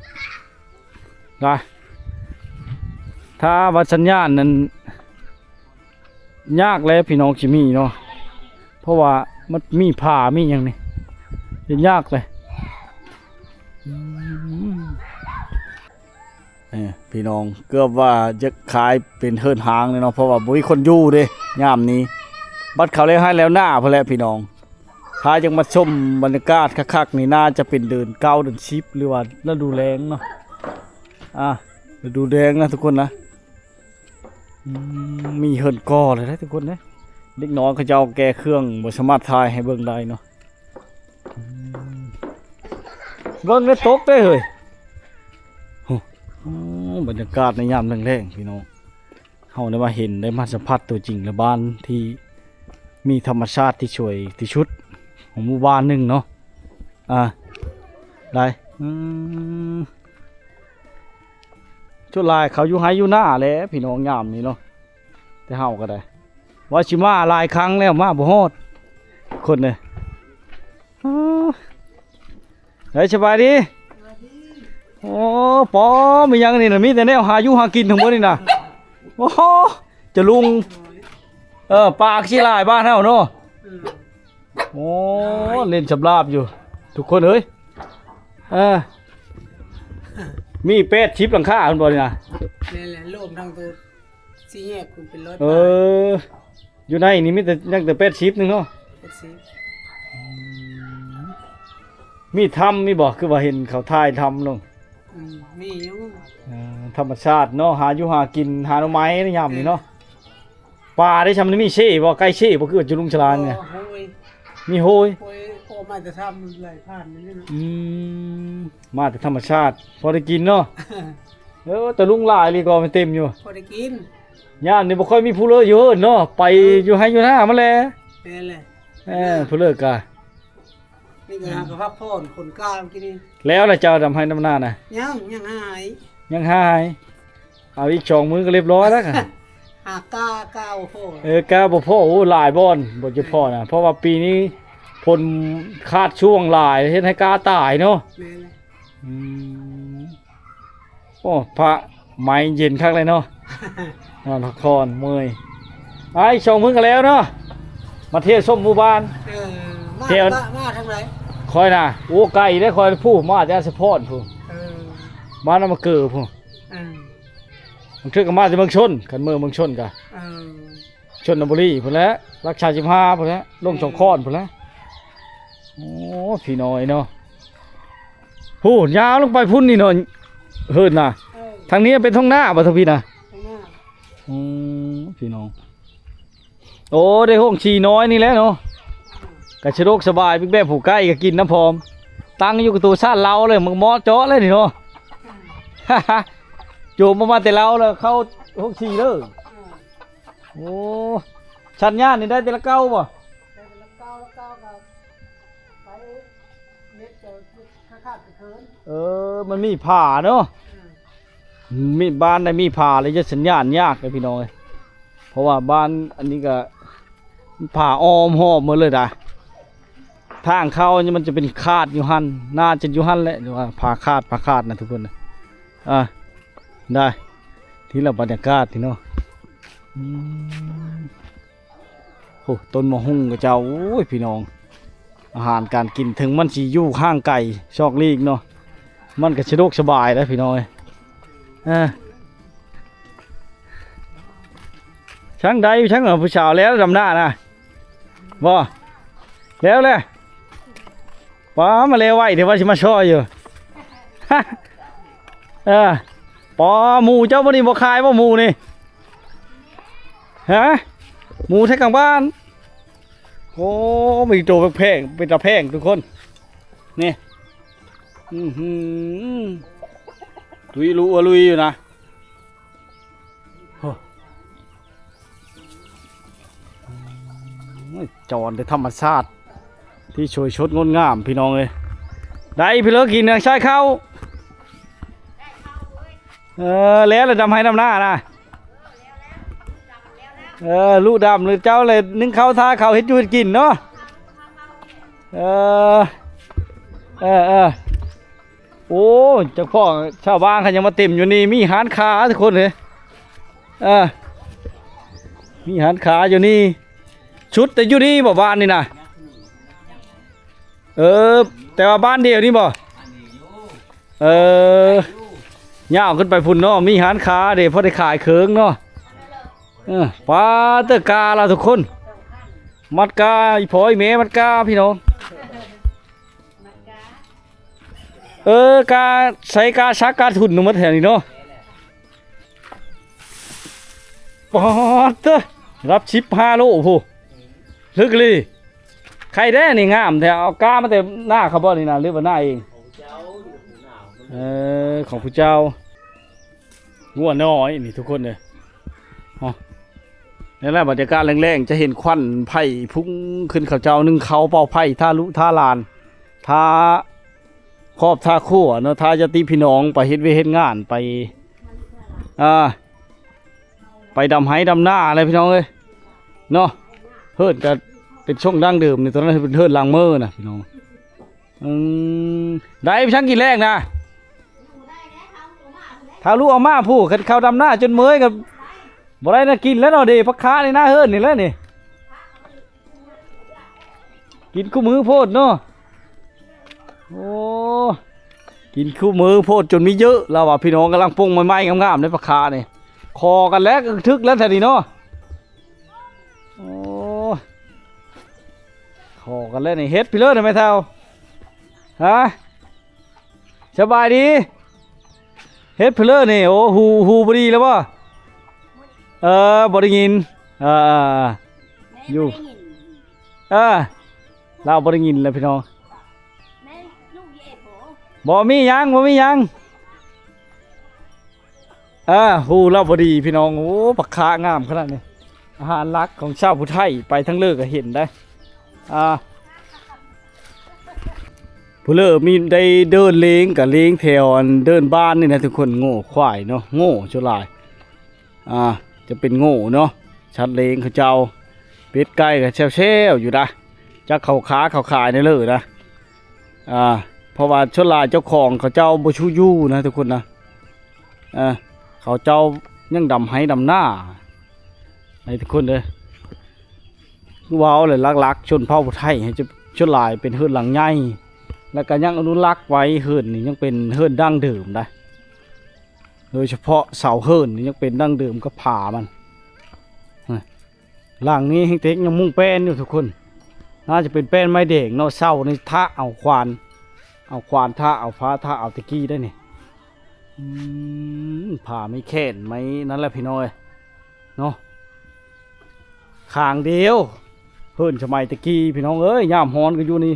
ນະ. ຖ້າວ່າສັນຍານນັ້ນ ຍາກແຫຼະພີ່ນ້ອງຊິມີເນາະ ເພາະວ່າມັນມີຜາມີຫຍັງນີ້ ເຮັດຍາກເລີຍ. ອືມ ເອີ ພີ່ນ້ອງ ເກືອບວ່າຈະຂາຍເປັນເຮືອນຮ້າງເລີຍເນາະ ເພາະວ່າບໍ່ມີຄົນຢູ່ເດ້ຍາມນີ້. ບັດເຂົາແລ້ວໄຮ່ແລ້ວນາພຸ້ນແຫຼະພີ່ນ້ອງ. ຖ້າຢາກມາຊົມບັນຍາກາດຄັກໆນີ້ ໜ້າຈະເປັນເດືອນເກົ້າ ເດືອນສິບ ຫຼືວ່າລະດູແລ້ງເນາະ. ອ່າ ລະດູແລ້ງນະທຸກຄົນນະ. ອືມ ມີເຮືອນກໍ່ແລ້ວເດ້ທຸກຄົນເດ້. ເດັກນ້ອຍເຂົາເຈົ້າແກ່ເຄື່ອງ ບໍ່ສາມາດຖ່າຍໃຫ້ເບິ່ງໄດ້ເນາະ. ອືມ ເບິ່ງແລ້ວຕົກເດ້ເຮີ້ຍ. ໂອ້ ບັນຍາກາດໃນຍາມແລງໆ ພີ່ນ້ອງ ເຮົາໄດ້ມາເຫັນ ໄດ້ມາສຳຜັດຕົວຈິງແລ້ວ ບ້ານທີ່ມີທຳມະຊາດທີ່ສວຍທີ່ສຸດຂອງໝູ່ບ້ານໜຶ່ງເນາະ. ອ່າ ໄດ້ ອືມ ສ່ວນຫຼາຍເຂົາຢູ່ໄຮ່ຢູ່ນາແຫຼະພີ່ນ້ອງ ຍາມນີ້ເນາະ. ແຕ່ເຮົາກໍໄດ້ ວ່າຊິມາຫຼາຍຄັ້ງແລ້ວ ມາບໍ່ຮອດຄົນເດ້. ເອີ ເອີຍ ສະບາຍດີ. ໂອ້ ປໍ ມີຫຍັງນີ້ນະ ມີແຕ່ແນວຫາຢູ່ຫາກິນທັງໝົດນີ້ນະ. ໂອ້ ຈະລຸງ ເອີ ປາກຊິຫຼາຍບ້ານເຮົາເນາະ. ໂອ້ ເຫຼັ້ນສຳລາບຢູ່ທຸກຄົນເອີຍ. ເອີ ມີແປດສິບຫຼັງຄາພຸ້ນບໍ່ນີ້ນະ? ແມ່ນແຫຼະ ລວມທັງໂຕສີ່ແຍກພຸ້ນເປັນຮ້ອຍປາຍ. ເອີ ຢູ່ໃນນີ້ມີແຕ່ ຍັງແຕ່ແປດສິບໜຶ່ງເນາະ. ແປດສິບ ອືມ ມີຖ້ຳມີບໍ່? ຄືວ່າເຫັນເຂົາຖ່າຍຖ້ຳລົງ. ອືມ ມີຢູ່. ເອີ ທຳມະຊາດເນາະ ຫາຢູ່ຫາກິນ ຫາໜໍ່ໄມ້ໃນຍາມນີ້ເນາະ. ເອີ ປາໄດ້ຊ່ຳນີ້ ມີເຊບໍ່? ໃກ້ເຊບໍ່? ຄືວ່າຈະລຸງສະຫຼານນີ້ ໂອ້ຍ ມີໂຮຍ. ໂອ້ຍ ໂອ້ ມາແຕ່ຖ້ຳໄຫຼຜ່ານນີ້ເນາະ. ອືມ ມາແຕ່ທຳມະຊາດ ພໍໄດ້ກິນເນາະ. ເອີ ແຕ່ລຸງຫຼາຍອີ່ຫຼີ ກໍມັນເຕັມຢູ່ ພໍໄດ້ກິນ. ຍາມນີ້ບໍ່ຄ່ອຍມີຜູ້ເລີກຢູ່ເຮືອນເນາະ ໄປ ເອີ ຢູ່ໄຮ່ຢູ່ນາມາແຫຼະ. ແມ່ນແຫຼະ. ເອີ ຜູ້ເລີກກະ ນີ້ກໍຫາກໍພັກຜ່ອນ ຂົນກ້າກິນນີ້. ແລ້ວລະເຈົ້າດຳໄຮ່ດຳນານະ? ຍັງ ຍັງຫາຍ ຍັງຫາຍ. ເອົາອີກສອງມື້ກໍລຽບຮ້ອຍແລ້ວກະ ຫາກ້າ ກ້າບໍ່ພໍ. ເອີ ກ້າບໍ່ພໍ. ໂອ້ ຫຼາຍບ່ອນບໍ່ຈະພໍນະ ເອີ ເພາະວ່າປີນີ້ຝົນຂາດຊ່ວງຫຼາຍ ເຮັດໃຫ້ກ້າຕາຍເນາະ. ແມ່ນແຫຼະ. ອືມ ໂອ້ ພະ ໄມ້ເຢັນຄັກເລີຍເນາະ ນອນພັກຜ່ອນເມື່ອຍ. ໄອ້ ສອງມື້ກໍແລ້ວເນາະ ມາທ່ຽວຊົມໝູ່ບ້ານ. ເອີ ມາ ແຖວ ມາ ມາທາງໃດ? ຂ້ອຍນະ ໂອ້ ໄກເດ້ ຂ້ອຍຜູ້ມາແຕ່ສະພອນຜູ້. ເອີ ມານຳມາເກີຜູ້. ເອີ ບາງເທື່ອກໍມາແຕ່ເມືອງຊົນ ຄັນເມືອງ ເມືອງຊົນກໍ ເອີ ຊົນນະບູລີພຸ້ນແຫຼະ ຫຼັກສາມສິບຫ້າພຸ້ນແຫຼະ ລົງ ເອີ ສອງຄອນພຸ້ນແຫຼະ. ໂອ້ ພີ່ນ້ອງເນາະ ພຸ້ນຍາວລົງໄປພຸ້ນນີ້ເນາະ ເຮີນນະ. ເອີ ທາງນີ້ເປັນທົ່ງນາບໍ່ ທາງພີ້ນະ? ທົ່ງນາ. ອືມ ພີ່ນ້ອງ ໂອ້ ໄດ້ໂຮງສີນ້ອຍນີ້ແຫຼະເນາະ ກໍສະດວກສະບາຍ ແບບຜູ້ໃກ້ກໍກິນນຳພ້ອມ ຕັ້ງຢູ່ກັບໂຕຊາດເລົາເລີຍ ມັກເໝາະເຈາະເລີຍນີ້ເນາະ. ໂຈມອອກມາແຕ່ເລົາແລ້ວເຂົ້າໂຮງສີເລີຍ. ໂອ້ ສັນຍານນີ້ໄດ້ແຕ່ລະເກົ່າບໍ່? ໄດ້ແຕ່ລະເກົ່າ ລະເກົ່າກໍໄປເຮັດ ເອີ ມັນມີຜາເນາະ. ມີ ບ້ານໃດມີຜາແລ້ວຈະສັນຍານຍາກເດ້ພີ່ນ້ອງເອີຍ ເພາະວ່າບ້ານອັນນີ້ກໍຜາອ້ອມຮອບໝົດເລີຍນະ. ທາງເຂົ້ານີ້ມັນຈະເປັນຄາດຢູ່ຫັ້ນ ໜ້າຈະຢູ່ຫັ້ນແຫຼະ ຫຼືວ່າຜາຄາດ ຜາຄາດນະທຸກຄົນ. ອ່າ ໄດ້ ທີ່ລະບັນຍາກາດທີ່ເນາະ. ອືມ ໂອ້ ຕົ້ນໝາກຫຸ່ງຂະເຈົ້າ ໂອ້ຍ ພີ່ນ້ອງ ອາຫານການກິນ ເຖິງມັນຊິຢູ່ຫ່າງໄກຊອກຫຼີກເນາະ ມັນກໍສະດວກສະບາຍເດ້ພີ່ນ້ອງເອີຍ. ເອີ ຊ່າງໃດ ຊ່າງ ເອີ ຜູ້ສາວແລ້ວດຳນານະ ບໍ່ ແລ້ວແຫຼະ. ປ້າ ມາແລ້ວໄວແທ້ ວ່າຊິມາຊ່ອຍຢູ່. ເອີ ປ້າ ໝູເຈົ້າມື້ນີ້ບໍ່ຂາຍບໍ່ ໝູນີ້? ຮະ ໝູແຖວກາງບ້ານ. ໂອ້ ມີໂຕແພງໆ ເປັນຕາແພງທຸກຄົນ ນີ້. ອື້ຫື ລຸຍລຸອະລຸຍຢູ່ນະ. ໂອ້ ໂອ້ຍ ຈອນແຕ່ທຳມະຊາດທີ່ສວຍສົດງົດງາມ ພີ່ນ້ອງເອີຍ. ໄດ້ພີ່ເລີກກິນນະ ໃສ່ເຂົ້າ. ເອີ ແລ້ວລະດຳໄຮ່ດຳນານະ. ເອີ ລູກດຳ ຫຼືເຈົ້າແຫຼະ ໜຶ້ງເຂົ້າ ຖ້າເຂົ້າ ເຮັດຢູ່ເຮັດກິນເນາະ. ເອີ ເອີ ເອີ. ໂອ້ ຈັກພໍ້ ຊາວບ້ານເຂົາຍັງມາເຕັມຢູ່ນີ້ ມີຮ້ານຄ້າທຸກຄົນເອີຍ. ເອີ ມີຮ້ານຄ້າຢູ່ນີ້ ຊຸດແຕ່ຢູ່ນີ້ບໍ່ ບ້ານນີ້ນະ? ເອີ ແຕ່ວ່າບ້ານດຽວນີ້ບໍ່? ເອີ ຍາວຂຶ້ນໄປພຸ້ນເນາະ ມີຮ້ານຄ້າເດ້ ພໍໄດ້ຂາຍເຄື່ອງເນາະ. ເອີ ປາເຕີ ກາລະທຸກຄົນ ມັດກາ ອີ່ພໍ່ອີ່ແມ່ມັດກາ ພີ່ນ້ອງ. ເອີ ກາ ໃສ່ກາສັກກາທຸນໝົດແຖວນີ້ເນາະ. ປາດເຕີ ລະດັບສິບຫ້າໂລພຸ້ນ ເລິກອີ່ຫຼີ. ໄຂ່ແດ່ນີ້ງາມແທ້ ເອົາກາມາແຕ່ນາເຂົາບໍ່ນີ້ນະ ຫຼືວ່ານາເອງ? ເອີ ຂອງຜູ້ເຈົ້າ. ງົວນ້ອຍນີ້ທຸກຄົນເອີຍ. ອໍ ນີ້ແຫຼະບັນຍາກາດແລງໆ ຈະເຫັນຄວັນໄຟພຸ້ງຂຶ້ນ ເຂົາເຈົ້າໜຶ້ງເຂົ້າເປົ່າໄຟ ຖ້າລູກຖ້າຫຼານ ຖ້າຄອບຖ້າຄົວເນາະ ຖ້າຍາດຕິພີ່ນ້ອງໄປເຮັດວຽກເຮັດງານ ໄປ ອ່າ ໄປດຳໄຮ່ດຳນາແຫຼະພີ່ນ້ອງເອີຍເນາະ. ເຮືອນກໍເປັນຊ່ອງດັ້ງເດີມນີ້ ຕອນນັ້ນເປັນເຮືອນຫຼັງເມີນະພີ່ນ້ອງ. ອືມ ໄດ້ໄປຊ່າງກິນແລງນະ ຖ້າລູກອອກມາຜູ້ ຄັນເຂົ້າດຳນາຈົນເມີຍກໍບໍ່ໄດ້ນະກິນແລ້ວເນາະ. ເດ້ ຜັກຄາໃນນາເຮືອນນີ້ແຫຼະນີ້ ກິນຄູ່ມື້ໂພດເນາະ. ໂອ້ ກິນຄູ່ມື້ໂພດຈົນມີເຍີະ ລາວວ່າ ພີ່ນ້ອງກຳລັງປົ່ງໃໝ່ໆ ງາມໆ ໃນຜັກຄານີ້ ຂໍກັນແລ້ວ ກໍຖືກແລ້ວແທ້ນີ້ເນາະ. ໂອ້ ຂໍກັນແລ້ວນີ້ ເຮັດພີ້ເລີນະແມ່ເຖົ້າ ຮະ ສະບາຍດີ ເຮັດພີ້ເລີນີ້. ໂອ້ ຫູ ຫູບໍ່ດີແລ້ວບໍ່? ເອີ ບໍ່ໄດ້ຍິນ ເອີ ຢູ່ ເອີ ລາວບໍ່ໄດ້ຍິນແລ້ວພີ່ນ້ອງ. ບໍ່ມີຫຍັງ ບໍ່ມີຫຍັງ. ເອີ ຫູລາວບໍ່ດີພີ່ນ້ອງ. ໂອ້ ຜັກຄາງາມຂະໜາດນີ້ ອາຫານຫຼັກຂອງຊາວຜູ້ໄທ ໄປທາງເລີກກໍເຫັນໄດ໋. ອ່າ ຜູ້ເລີມີໄດ້ເດີ່ນເລງ ກໍເລງແຖວອັນເດີ່ນບ້ານນີ້ນະທຸກຄົນ. ໂງ່ຄວາຍເນາະ ໂງ່ສ່ວນຫຼາຍ ອ່າ ຈະເປັນໂງ່ເນາະ ສັດເລງເຂົາເຈົ້າ. ເປັດໄກ່ກໍແຊວໆຢູ່ນະ ຈັກເຂົາຄ້າເຂົາຂາຍແນວເລີນະ. ອ່າ ເພາະວ່າສ່ວນຫຼາຍເຈົ້າຂອງເຂົາເຈົ້າບໍ່ຊູ້ຢູ່ນະທຸກຄົນນະ. ອ່າ ເຂົາເຈົ້າຍັງດຳໄຮ່ດຳນາໃຫ້ທຸກຄົນເດີ. ຄືເວົ້າແຫຼະ ຫຼັກໆຊົນເຜົ່າໄທ ສ່ວນຫຼາຍເປັນເຮືອນຫຼັງໃຫຍ່ ແລ້ວກໍຍັງອະນຸລັກໄວ້ ເຮືອນນີ້ຍັງເປັນເຮືອນດັ້ງເດີມໄດ໋ ໂດຍສະເພາະເສົາເຮືອນນີ້ຍັງເປັນດັ້ງເດີມກັບຝາມັນ. ຫຼັງນີ້ແຮງເຕັກຍັງມຸງແປ້ນຢູ່ທຸກຄົນ ໜ້າຈະເປັນແປ້ນໄມ້ແດງເນາະ. ເສົານີ້ທະເອົາຂວານ ເອົາຂວານທະເອົາ ຝາທະເອົາແຕ່ກີ້ໄດ໋ນີ້. ອືມ ຜ້າໄມ້ແຂນໄມ້ນັ້ນແຫຼະພີ່ນ້ອງເອີຍເນາະ ຂ້າງດຽວ. ເຮືອນສະໄໝແຕ່ກີ້ພີ່ນ້ອງເອີຍ ຍາມຮ້ອນກໍຢູ່ໃນ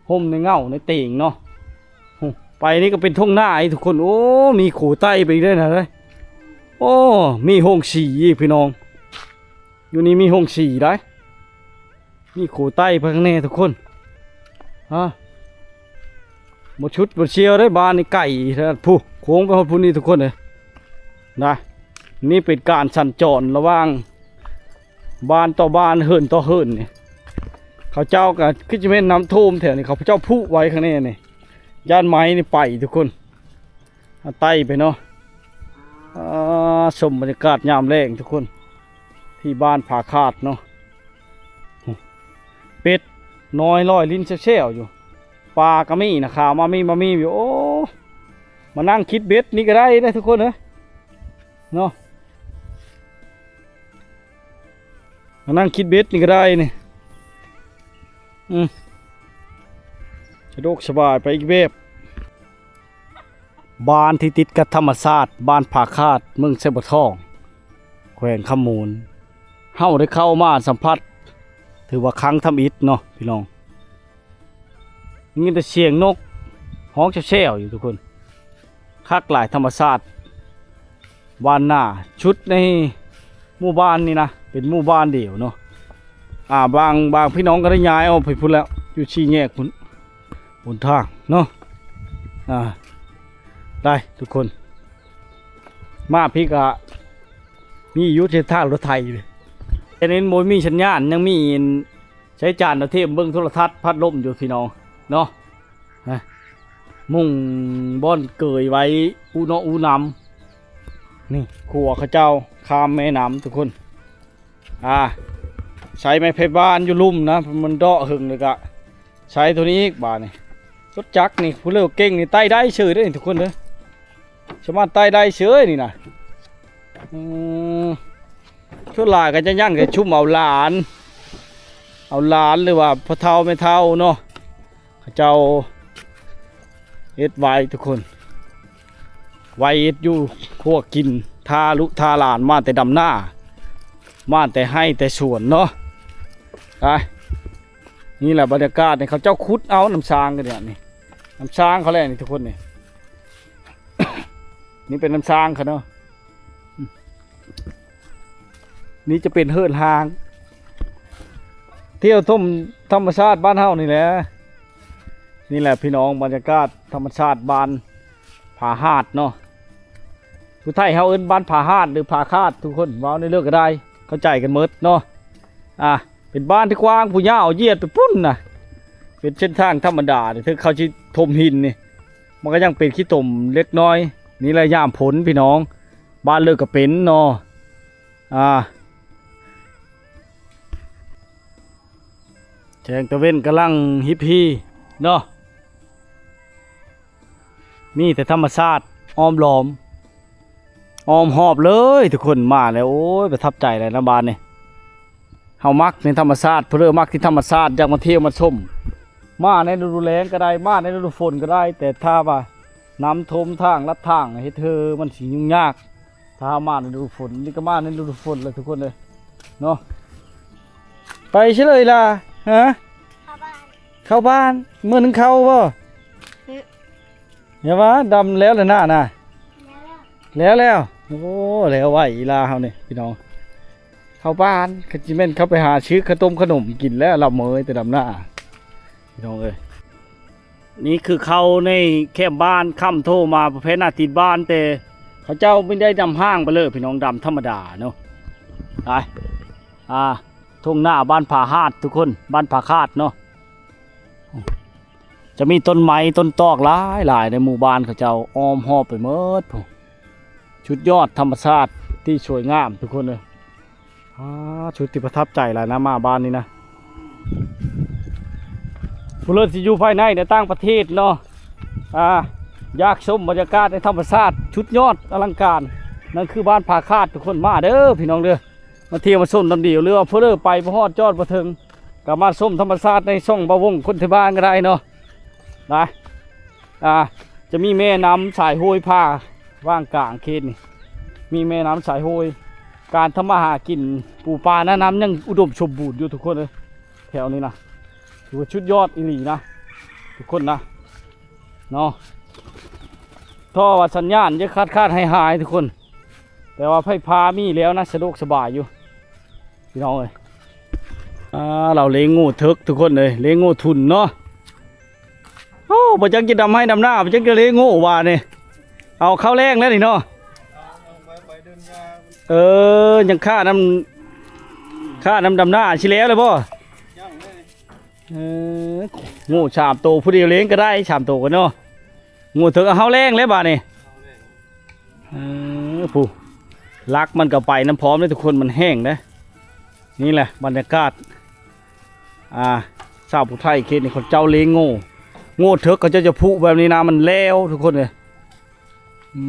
ຮົ່ມໃນເງົາໃນເຕີງເນາະ. ໂອ້ ໄປນີ້ກໍເປັນທົ່ງນາອີກທຸກຄົນ. ໂອ້ ມີຂົວໄຕ້ໄປອີກເດ້ນະ. ໂອ້ ມີໂຮງສີອີກພີ່ນ້ອງ. ຢູ່ນີ້ມີໂຮງສີໄດ໋ ມີຂົວໄຕ້ໄປຂ້າງແນ່ທຸກຄົນ. ຮະ ບໍ່ຊຸດບໍ່ຊຽວເດ້ ບ້ານນີ້ໄກພຸ້ນ ໂຄ້ງໄປຮອດພຸ້ນນີ້ທຸກຄົນເອີຍນະ. ນີ້ເປັນການສັນຈອນລະຫວ່າງບ້ານຕໍ່ບ້ານ ເຮືອນຕໍ່ເຮືອນນີ້. ເຂົາເຈົ້າກໍຄືຈະແມ່ນນ້ຳຖ້ວມແຖວນີ້ ເຂົາເຈົ້າຜຸໄວ້ຂ້າງແນ່ນີ້ ຢ້ານໄມ້ນີ້ໄປທຸກຄົນ. ເຮົາໄຕ່ໄປເນາະ. ອ່າ ຊົມບັນຍາກາດຍາມແລງທຸກຄົນ ທີ່ບ້ານຜາຂາດເນາະ. ເປັດນ້ອຍລອຍຫຼິ້ນແຊວໆຢູ່ ປາກໍມີນະ ຂາວມາມີມາມີຢູ່. ໂອ້ ມານັ່ງຄິດເບັດນີ້ກໍໄດ້ເດ້ທຸກຄົນເອີຍເນາະ. ມານັ່ງຄິດເບັດນີ້ກໍໄດ້ນີ້. ອືມ ສະດວກສະບາຍໄປອີກແບບ. ບ້ານທີ່ຕິດກັບທຳມະຊາດ ບ້ານຜາຂາດ ເມືອງໄຊບົວທອງ ແຂວງຄຳມ່ວນ. ເຮົາໄດ້ເຂົ້າມາສຳຜັດ ຖືວ່າຄັ້ງທຳອິດເນາະພີ່ນ້ອງ. ໄດ້ຍິນແຕ່ສຽງນົກຮ້ອງແຊວໆຢູ່ທຸກຄົນ. ຄັກຫຼາຍທຳມະຊາດ ບ້ານນາ ຊຸດໃນໝູ່ບ້ານນີ້ນະ ເປັນໝູ່ບ້ານດຽວເນາະ. ອ່າ ບາງ ບາງພີ່ນ້ອງກໍໄດ້ຍ້າຍອອກໄປພຸ້ນແລ້ວ ຢູ່ສີ່ແຍກພຸ້ນ ຫົນທາງເນາະ. ອ່າ ໄດ້ທຸກຄົນ ມາພີ້ກະມີຢູ່ເສັ້ນທາງລົດໄຖ. ແຕ່ນີ້ບໍ່ມີສັນຍານ ຍັງມີ ໃຊ້ຈານດາວທຽມເບິ່ງໂທລະທັດພັດລົມຢູ່ພີ່ນ້ອງເນາະ. ມຸງບ່ອນເກີຍໄວ້ອູເນາະອູນ້ຳ. ນີ້ຂົວເຂົາເຈົ້າຂ້າມແມ່ນ້ຳທຸກຄົນ. ອ່າ ໃຊ້ໄມ້ໄຜ່ບ້ານຢູ່ລຸ່ມນະ ມັນເດາະເຫິງ ແລ້ວກະໃຊ້ໂຕນີ້ອີກ. ບາດນີ້ລົດຈັກນີ້ ຜູ້ເລີກເກັ່ງນີ້ໄຕ່ໄດ້ເສີຍເດ້ທຸກຄົນເດີ. ສາມາດໄຕ່ໄດ້ເສີຍນີ້ນະ. ອືມ ສ່ວນຫຼາຍກໍຈະຍັງແຕ່ຊຸມເອົາຫຼານ ເອົາຫຼານ ຫຼືວ່າພໍ່ເຖົ້າແມ່ເຖົ້າເນາະ ເຂົາເຈົ້າເຮັດໄວ້ທຸກຄົນ ໄວ້ເຮັດຢູ່ຄົວກິນ ທາລູກທາຫຼານ ມາແຕ່ດຳນາ ມາແຕ່ໄຮ່ແຕ່ສວນເນາະ. ໄປ ນີ້ແຫຼະບັນຍາກາດນີ້ ເຂົາເຈົ້າຂຸດເອົານ້ຳຊາງກັນນີ້ ນ້ຳຊາງເຂົາແຫຼະນີ້ທຸກຄົນນີ້. ນີ້ເປັນນ້ຳຊາງເຂົາເນາະ. ນີ້ຈະເປັນເຮືອນຮ່າງ ທ່ຽວຊົມທຳມະຊາດບ້ານເຮົານີ້ແຫຼະ. ນີ້ແຫຼະພີ່ນ້ອງ ບັນຍາກາດທຳມະຊາດບ້ານຜາຫາດເນາະ. ຜູ້ໄທເຮົາເອີ້ນບ້ານຜາຫາດ ຫຼື ຜາຂາດ ທຸກຄົນເວົ້າແນວເລີກກໍໄດ້ ເຂົ້າໃຈກັນໝົດເນາະ. ອ່າ ເປັນບ້ານທີ່ກວ້າງ ຜູ້ຍາວຢຽດໄປພຸ້ນນະ. ເປັນເສັ້ນທາງທຳມະດາ ເຖິງເຂົາຊິຖົມຫີນນີ້ ມັນກໍຍັງເປັນຂີ້ຕົມເລັກນ້ອຍ. ນີ້ແຫຼະຍາມຝົນພີ່ນ້ອງ ບ້ານເລີກກໍເປັນເນາະ. ອ່າ ແສງຕາເວັນກຳລັງຮິບຮີເນາະ. ມີແຕ່ທຳມະຊາດອ້ອມລ້ອມ ອ້ອມຮອບເລີຍທຸກຄົນ. ມາແລ້ວ ໂອ້ຍ ປະທັບໃຈຫຼາຍນະບ້ານນີ້. ເຮົາມັກໃນທຳມະຊາດ ຜູ້ໃດມັກທີ່ທຳມະຊາດ ຢາກມາທ່ຽວມາຊົມ ມາໃນລະດູແລ້ງກໍໄດ້ ມາໃນລະດູຝົນກໍໄດ້. ແຕ່ຖ້າວ່ານ້ຳຖ້ວມທາງລັດທາງ ເຮັດໃຫ້ມັນຊິຫຍຸ້ງຍາກ. ຖ້າມາໃນລະດູຝົນ ນີ້ກໍມາໃນລະດູຝົນແຫຼະທຸກຄົນເອີຍເນາະ. ໄປໃສເລີຍລະ? ຮະ? ເຂົ້າບ້ານ ເຂົ້າບ້ານ. ມື້ໜຶ່ງເຂົ້າບໍ່? ອືມ ຢ່າວ່າ ດຳແລ້ວລະນະນະ. ແລ້ວແລ້ວ ໂອ້ ແລ້ວໄວອີ່ຫຼ້າເຮົານີ້ພີ່ນ້ອງ. ເຂົ້າບ້ານ ຄັນຊິແມ່ນເຂົ້າໄປຫາຊື້ເຂົ້າຕົ້ມຂະໜົມກິນແລ້ວ ລະເມີຍແຕ່ດຳນາ ພີ່ນ້ອງເອີຍ. ນີ້ຄືເຂົ້າໃນແຄມບ້ານ ຄຳໂທມາປະເພດໜ້າຕິດບ້ານ ແຕ່ເຂົາເຈົ້າບໍ່ໄດ້ດຳຮ່າງໄປເລີຍພີ່ນ້ອງ ດຳທຳມະດາເນາະ. ໄປ ອ່າ ທົ່ງນາບ້ານຜາຫາດທຸກຄົນ ບ້ານຜາຂາດເນາະ. ຈະມີຕົ້ນໄມ້ຕົ້ນຕອກຫຼາຍໆ ໃນໝູ່ບ້ານເຂົາເຈົ້າອ້ອມຮອບໄປໝົດພຸ້ນ. ໂຊ ສຸດຍອດທຳມະຊາດທີ່ສວຍງາມທຸກຄົນເອີຍ. ອາ ຊຸດທີ່ປະທັບໃຈຫຼາຍນະ ມາບ້ານນີ້ນະ. ຜູ້ເລີດຊິຢູ່ພາຍໃນ ໃນຕ່າງປະເທດເນາະ ອາ ຢາກຊົມບັນຍາກາດໃນທຳມະຊາດສຸດຍອດອະລັງການ ນັ້ນຄືບ້ານຜາຂາດ. ທຸກຄົນມາເດີພີ່ນ້ອງເດີ ມາທ່ຽວມາຊົມນຳດຽວ ຫຼືວ່າຜູ້ເລີດໄປບໍ່ຮອດຈອດບໍ່ເຖິງ ກໍມາຊົມທຳມະຊາດໃນຊ່ອງບ່າວວົງຄົນໄທບ້ານກໍໄດ້ເນາະ ນະ. ອ່າ ຈະມີແມ່ນ້ຳສາຍໂຮຍຜ່າ ຫວ່າງກາງເຂດນີ້ ມີແມ່ນ້ຳສາຍໂຮຍ. ການທຳມາຫາກິນ ປູປາໜ້ານ້ຳຍັງອຸດົມສົມບູນຢູ່ທຸກຄົນເອີຍ ແຖວນີ້ນະ ຖືວ່າສຸດຍອດອີ່ຫຼີນະ ທຸກຄົນນະ ເນາະ. ເພາະວ່າສັນຍານຈະຂາດໆຫາຍໆ ທຸກຄົນ ແຕ່ວ່າໄຟຟ້າມີແລ້ວນະ ສະດວກສະບາຍຢູ່ ພີ່ນ້ອງເອີຍ. ອ່າ ລາວເລ້ງໂງ່ເຖິກທຸກຄົນເອີຍ ເລ້ງໂງ່ທຸ່ນເນາະ. ໂອ້ ບໍ່ຈັກຈະດຳໄຮ່ດຳນາ ບໍ່ຈັກຈະເລ້ງໂງ່ວ່ານີ້ ເອົາເຂົ້າແລ້ງແລ້ວນີ້ເນາະ. ເອີ ຍັງຄານຳ ຄານຳດຳນາ ຊິແລ້ວແລ້ວບໍ່? ເອີ ໂງ່ສາມໂຕ ຜູ້ດຽວເລ້ງກໍໄດ້ສາມໂຕກໍເນາະ. ໂງ່ເຖິກ ເອົາເຮົາແລ້ງແລ້ວບາດນີ້. ເອີ ຜູ້ລັກມັນກໍໄປນຳພ້ອມເດ້ທຸກຄົນ ມັນແຫ້ງເດ້. ນີ້ແຫຼະບັນຍາກາດ ອ່າ ຊາວຜູ້ໄທເຂດນີ້ ເຂົາເຈົ້າເລ້ງໂງ່ ໂງ່ເຖິກ ເຂົາເຈົ້າຈະຜຸແບບນີ້ນະ ມັນແລ້ວທຸກຄົນເອີຍ. ອື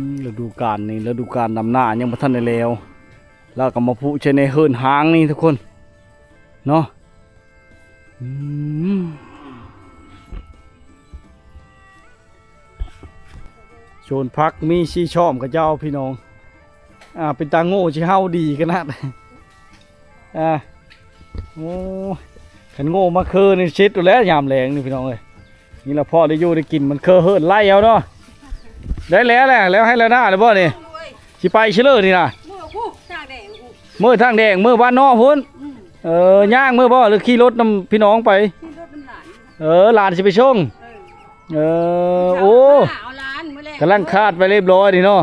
ມ ລະດູການນີ້ ລະດູການດຳນາຍັງບໍ່ທັນໄດ້ແລ້ວ ລາວກໍມາຜຸໃສ່ໃນເຮືອນຮ້າງນີ້ທຸກຄົນເນາະ. ອືມ ສວນຜັກມີສີ່ຊ່ອມຂະເຈົ້າພີ່ນ້ອງ. ອ່າ ເປັນຕາໂງ່ຊິເຫົ່າດີຂະໜາດ ອ່າ ໂອ້ ຄັນໂງ່ມາເຄີນີ້ເສັດໂລດແລ້ວຍາມແລງນີ້ພີ່ນ້ອງເອີຍ. ນີ້ລະພໍໄດ້ຢູ່ໄດ້ກິນ ມັນເຄີເຫີນໄລ່ເອົາເນາະ. ໄດ້ແລ້ວແຫຼະ ແລ້ວໄຮ່ແລ້ວນາແລ້ວບໍ່ນີ້? ຊິໄປຊິເລີນີ້ນະ ມື້ພຸ້ນທາງແດງພຸ້ນ ມື້ທາງແດງ ມື້ບ້ານນອກພຸ້ນ. ອືມ ເອີ ຍ່າງມື້ບໍ່ ຫຼືຂີ່ລົດນຳພີ່ນ້ອງໄປ? ຂີ່ລົດນຳຫຼານ ເອີ ຫຼານຊິໄປສົ່ງ. ເອີ ເອີ ໂອ້ ເອົາຫຼານມື້ແລງ ກຳລັງຄາດໄປຮຽບຮ້ອຍນີ້ເນາະ.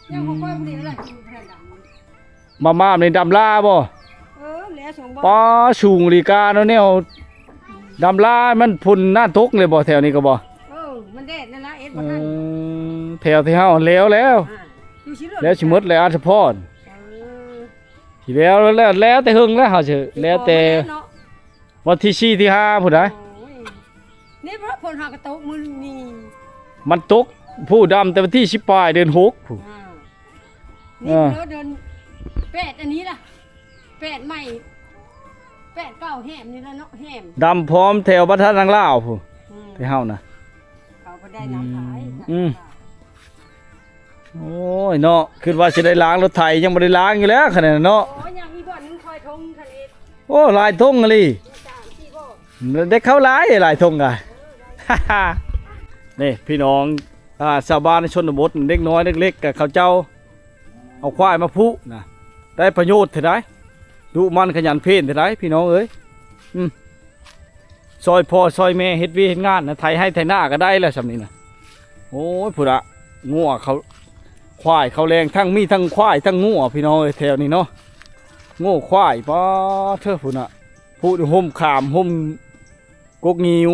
ເອີ ຍັງບໍ່ຄ່ອຍບໍ່ໄດ້ລະ ມາມາມນີ້ດຳລາບໍ່? ເອີ ແລ້ວສອງບ່ອນ ປ້າ ສູງອີ່ຫຼີກາເນາະ ແນວດຳລາ. ມັນຝົນໜ້າຕົກເລີຍບໍ່ແຖວນີ້ກໍບໍ່? ເອີ ມັນແດດນັ້ນລະ ເຮັດບໍ່ທັນ. ເອີ ແຖວທີ່ເຮົາແລ້ວແລ້ວ ອ່າ ຢູ່ຊິເລີ ແລ້ວຊິໝົດແລ້ວ ອາດສະພອນ. ເອີ ຊິແລ້ວແລ້ວ ແລ້ວແຕ່ເຫິງແລ້ວ ເຮົາຊິແລ້ວແຕ່ ເນາະ ວັນທີສີ່ ທີຫ້າພຸ້ນໃດ໋. ໂອ້ຍ ນີ້ເພາະຝົນຫາກະຕົກມື້ນີ້ ມັນຕົກຜູ້ດຳແຕ່ວັນທີສິບປາຍເດືອນຫົກພຸ້ນ. ອ່າ ນີ້ ເອີ ເດືອນແປດອັນນີ້ລະ ແປດໃໝ່ ແປດເກົ່າແຮມນີ້ລະເນາະ ແຮມ ດຳພ້ອມແຖວບັນທັດນາງລາວພຸ້ນ. ອືມ ແຕ່ເຮົານະ ເຂົາບໍ່ໄດ້ນຳຂາຍ. ອືມ ໂອ້ຍເນາະ ຄິດວ່າຊິໄດ້ລ້າງລົດໄຖ ຍັງບໍ່ໄດ້ລ້າງຢູ່ແລ້ວຂະນັ້ນເນາະ. ໂອ້ຍ ຍັງມີບ່ອນໜຶ່ງຄອຍຖົງທະເລ ໂອ້ ຫຼາຍຖົງອີ່ຫຼີ ໄດ້ເຂົ້າຫຼາຍ ຫຼາຍຖົງກະ. ນີ້ພີ່ນ້ອງ ອ່າ ຊາວບ້ານໃນຊົນນະບົດ ເດັກນ້ອຍເລັກໆ ກະເຂົາເຈົ້າເອົາຄວາຍມາຜຸນະ ໄດ້ປະໂຫຍດແທ້ໃດ໋ ດຸໝັ່ນຂະຫຍັນເພນແທ້ໃດ໋ ພີ່ນ້ອງເອີຍ. ອືມ ຊ່ອຍພໍ່ຊ່ອຍແມ່ເຮັດວຽກເຮັດງານນະ ໄຖໄຮ່ໄຖນາກໍໄດ້ແລ້ວຊ່ຳນີ້ນະ. ໂອ້ຍ ພຸ້ນລະ ງົວເຂົາ ຄວາຍເຂົາແລງ ທັງມີທັງຄວາຍທັງງົວ ພີ່ນ້ອງເອີຍ ແຖວນີ້ເນາະ. ງົວຄວາຍ ປາດເທີ ພຸ້ນນະ ຜູ້ຮົ່ມຂາມ ຮົ່ມກົກງິ້ວ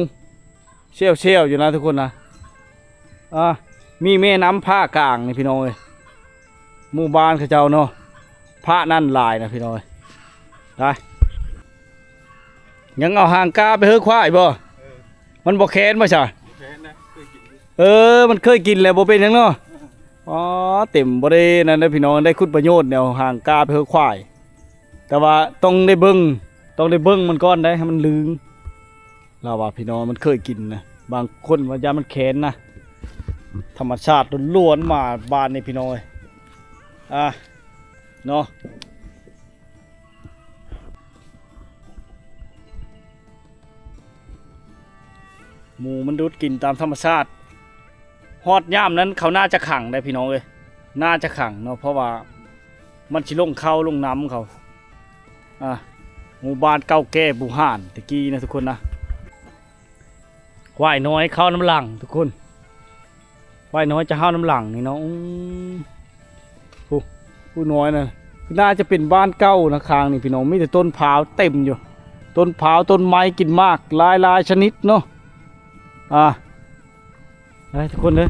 ແຊວໆຢູ່ນະທຸກຄົນນະ. ອ່າ ມີແມ່ນ້ຳຜາກາງນີ້ພີ່ນ້ອງເອີຍ ໝູ່ບ້ານເຂົາເຈົ້າເນາະ ຜານັ້ນຫຼາຍນະພີ່ນ້ອງເອີຍ. ໄປ ຍັງເອົາຫາງກາໄປເຮີຄວາຍບໍ່? ເອີ ມັນບໍ່ແຄ້ນບໍ່ຊະ? ບໍ່ແຄ້ນນະ ເຄີຍກິນຢູ່. ເອີ ມັນເຄີຍກິນແລ້ວ ບໍ່ເປັນຫຍັງເນາະ. ອໍ ເຕັມບໍ່ໄດ້ນັ້ນເດີພີ່ນ້ອງ ໄດ້ຄຸນປະໂຫຍດແນວຫາງກາໄປເຮີຄວາຍ ແຕ່ວ່າຕ້ອງໄດ້ເບິ່ງ ຕ້ອງໄດ້ເບິ່ງມັນກ່ອນໄດ໋ ໃຫ້ມັນລຶງ. ລາວວ່າພີ່ນ້ອງ ມັນເຄີຍກິນນະ ບາງຄົນວ່າຢ້ານມັນແຄ້ນນະ. ທຳມະຊາດລ້ວນໆ ມາບ້ານນີ້ພີ່ນ້ອງເອີຍ ອ່າ ເນາະ. ໝູມັນດູດກິນຕາມທຳມະຊາດ. ຮອດຍາມນັ້ນເຂົາໜ້າຈະຂັງໄດ໋ພີ່ນ້ອງເອີຍ ໜ້າຈະຂັງເນາະ ເພາະວ່າມັນຊິລົງເຂົ້າລົງນ້ຳເຂົາ. ອ່າ ໝູ່ບ້ານເກົ່າແກ່ບູຮານແຕ່ກີ້ນະທຸກຄົນນະ. ຄວາຍນ້ອຍເຂົ້ານຳຫຼັງທຸກຄົນ ຄວາຍນ້ອຍຈະເຂົ້ານຳຫຼັງນີ້ເນາະ. ອືມ ຜູ້ ຜູ້ນ້ອຍນະ ໜ້າຈະເປັນບ້ານເກົ່ານະ ຂ້າງນີ້ພີ່ນ້ອງ ມີແຕ່ຕົ້ນພ້າວເຕັມຢູ່ ຕົ້ນພ້າວ ຕົ້ນໄມ້ກິນໝາກຫຼາຍໆຊະນິດເນາະ. ອ່າ ໄປທຸກຄົນເດີ.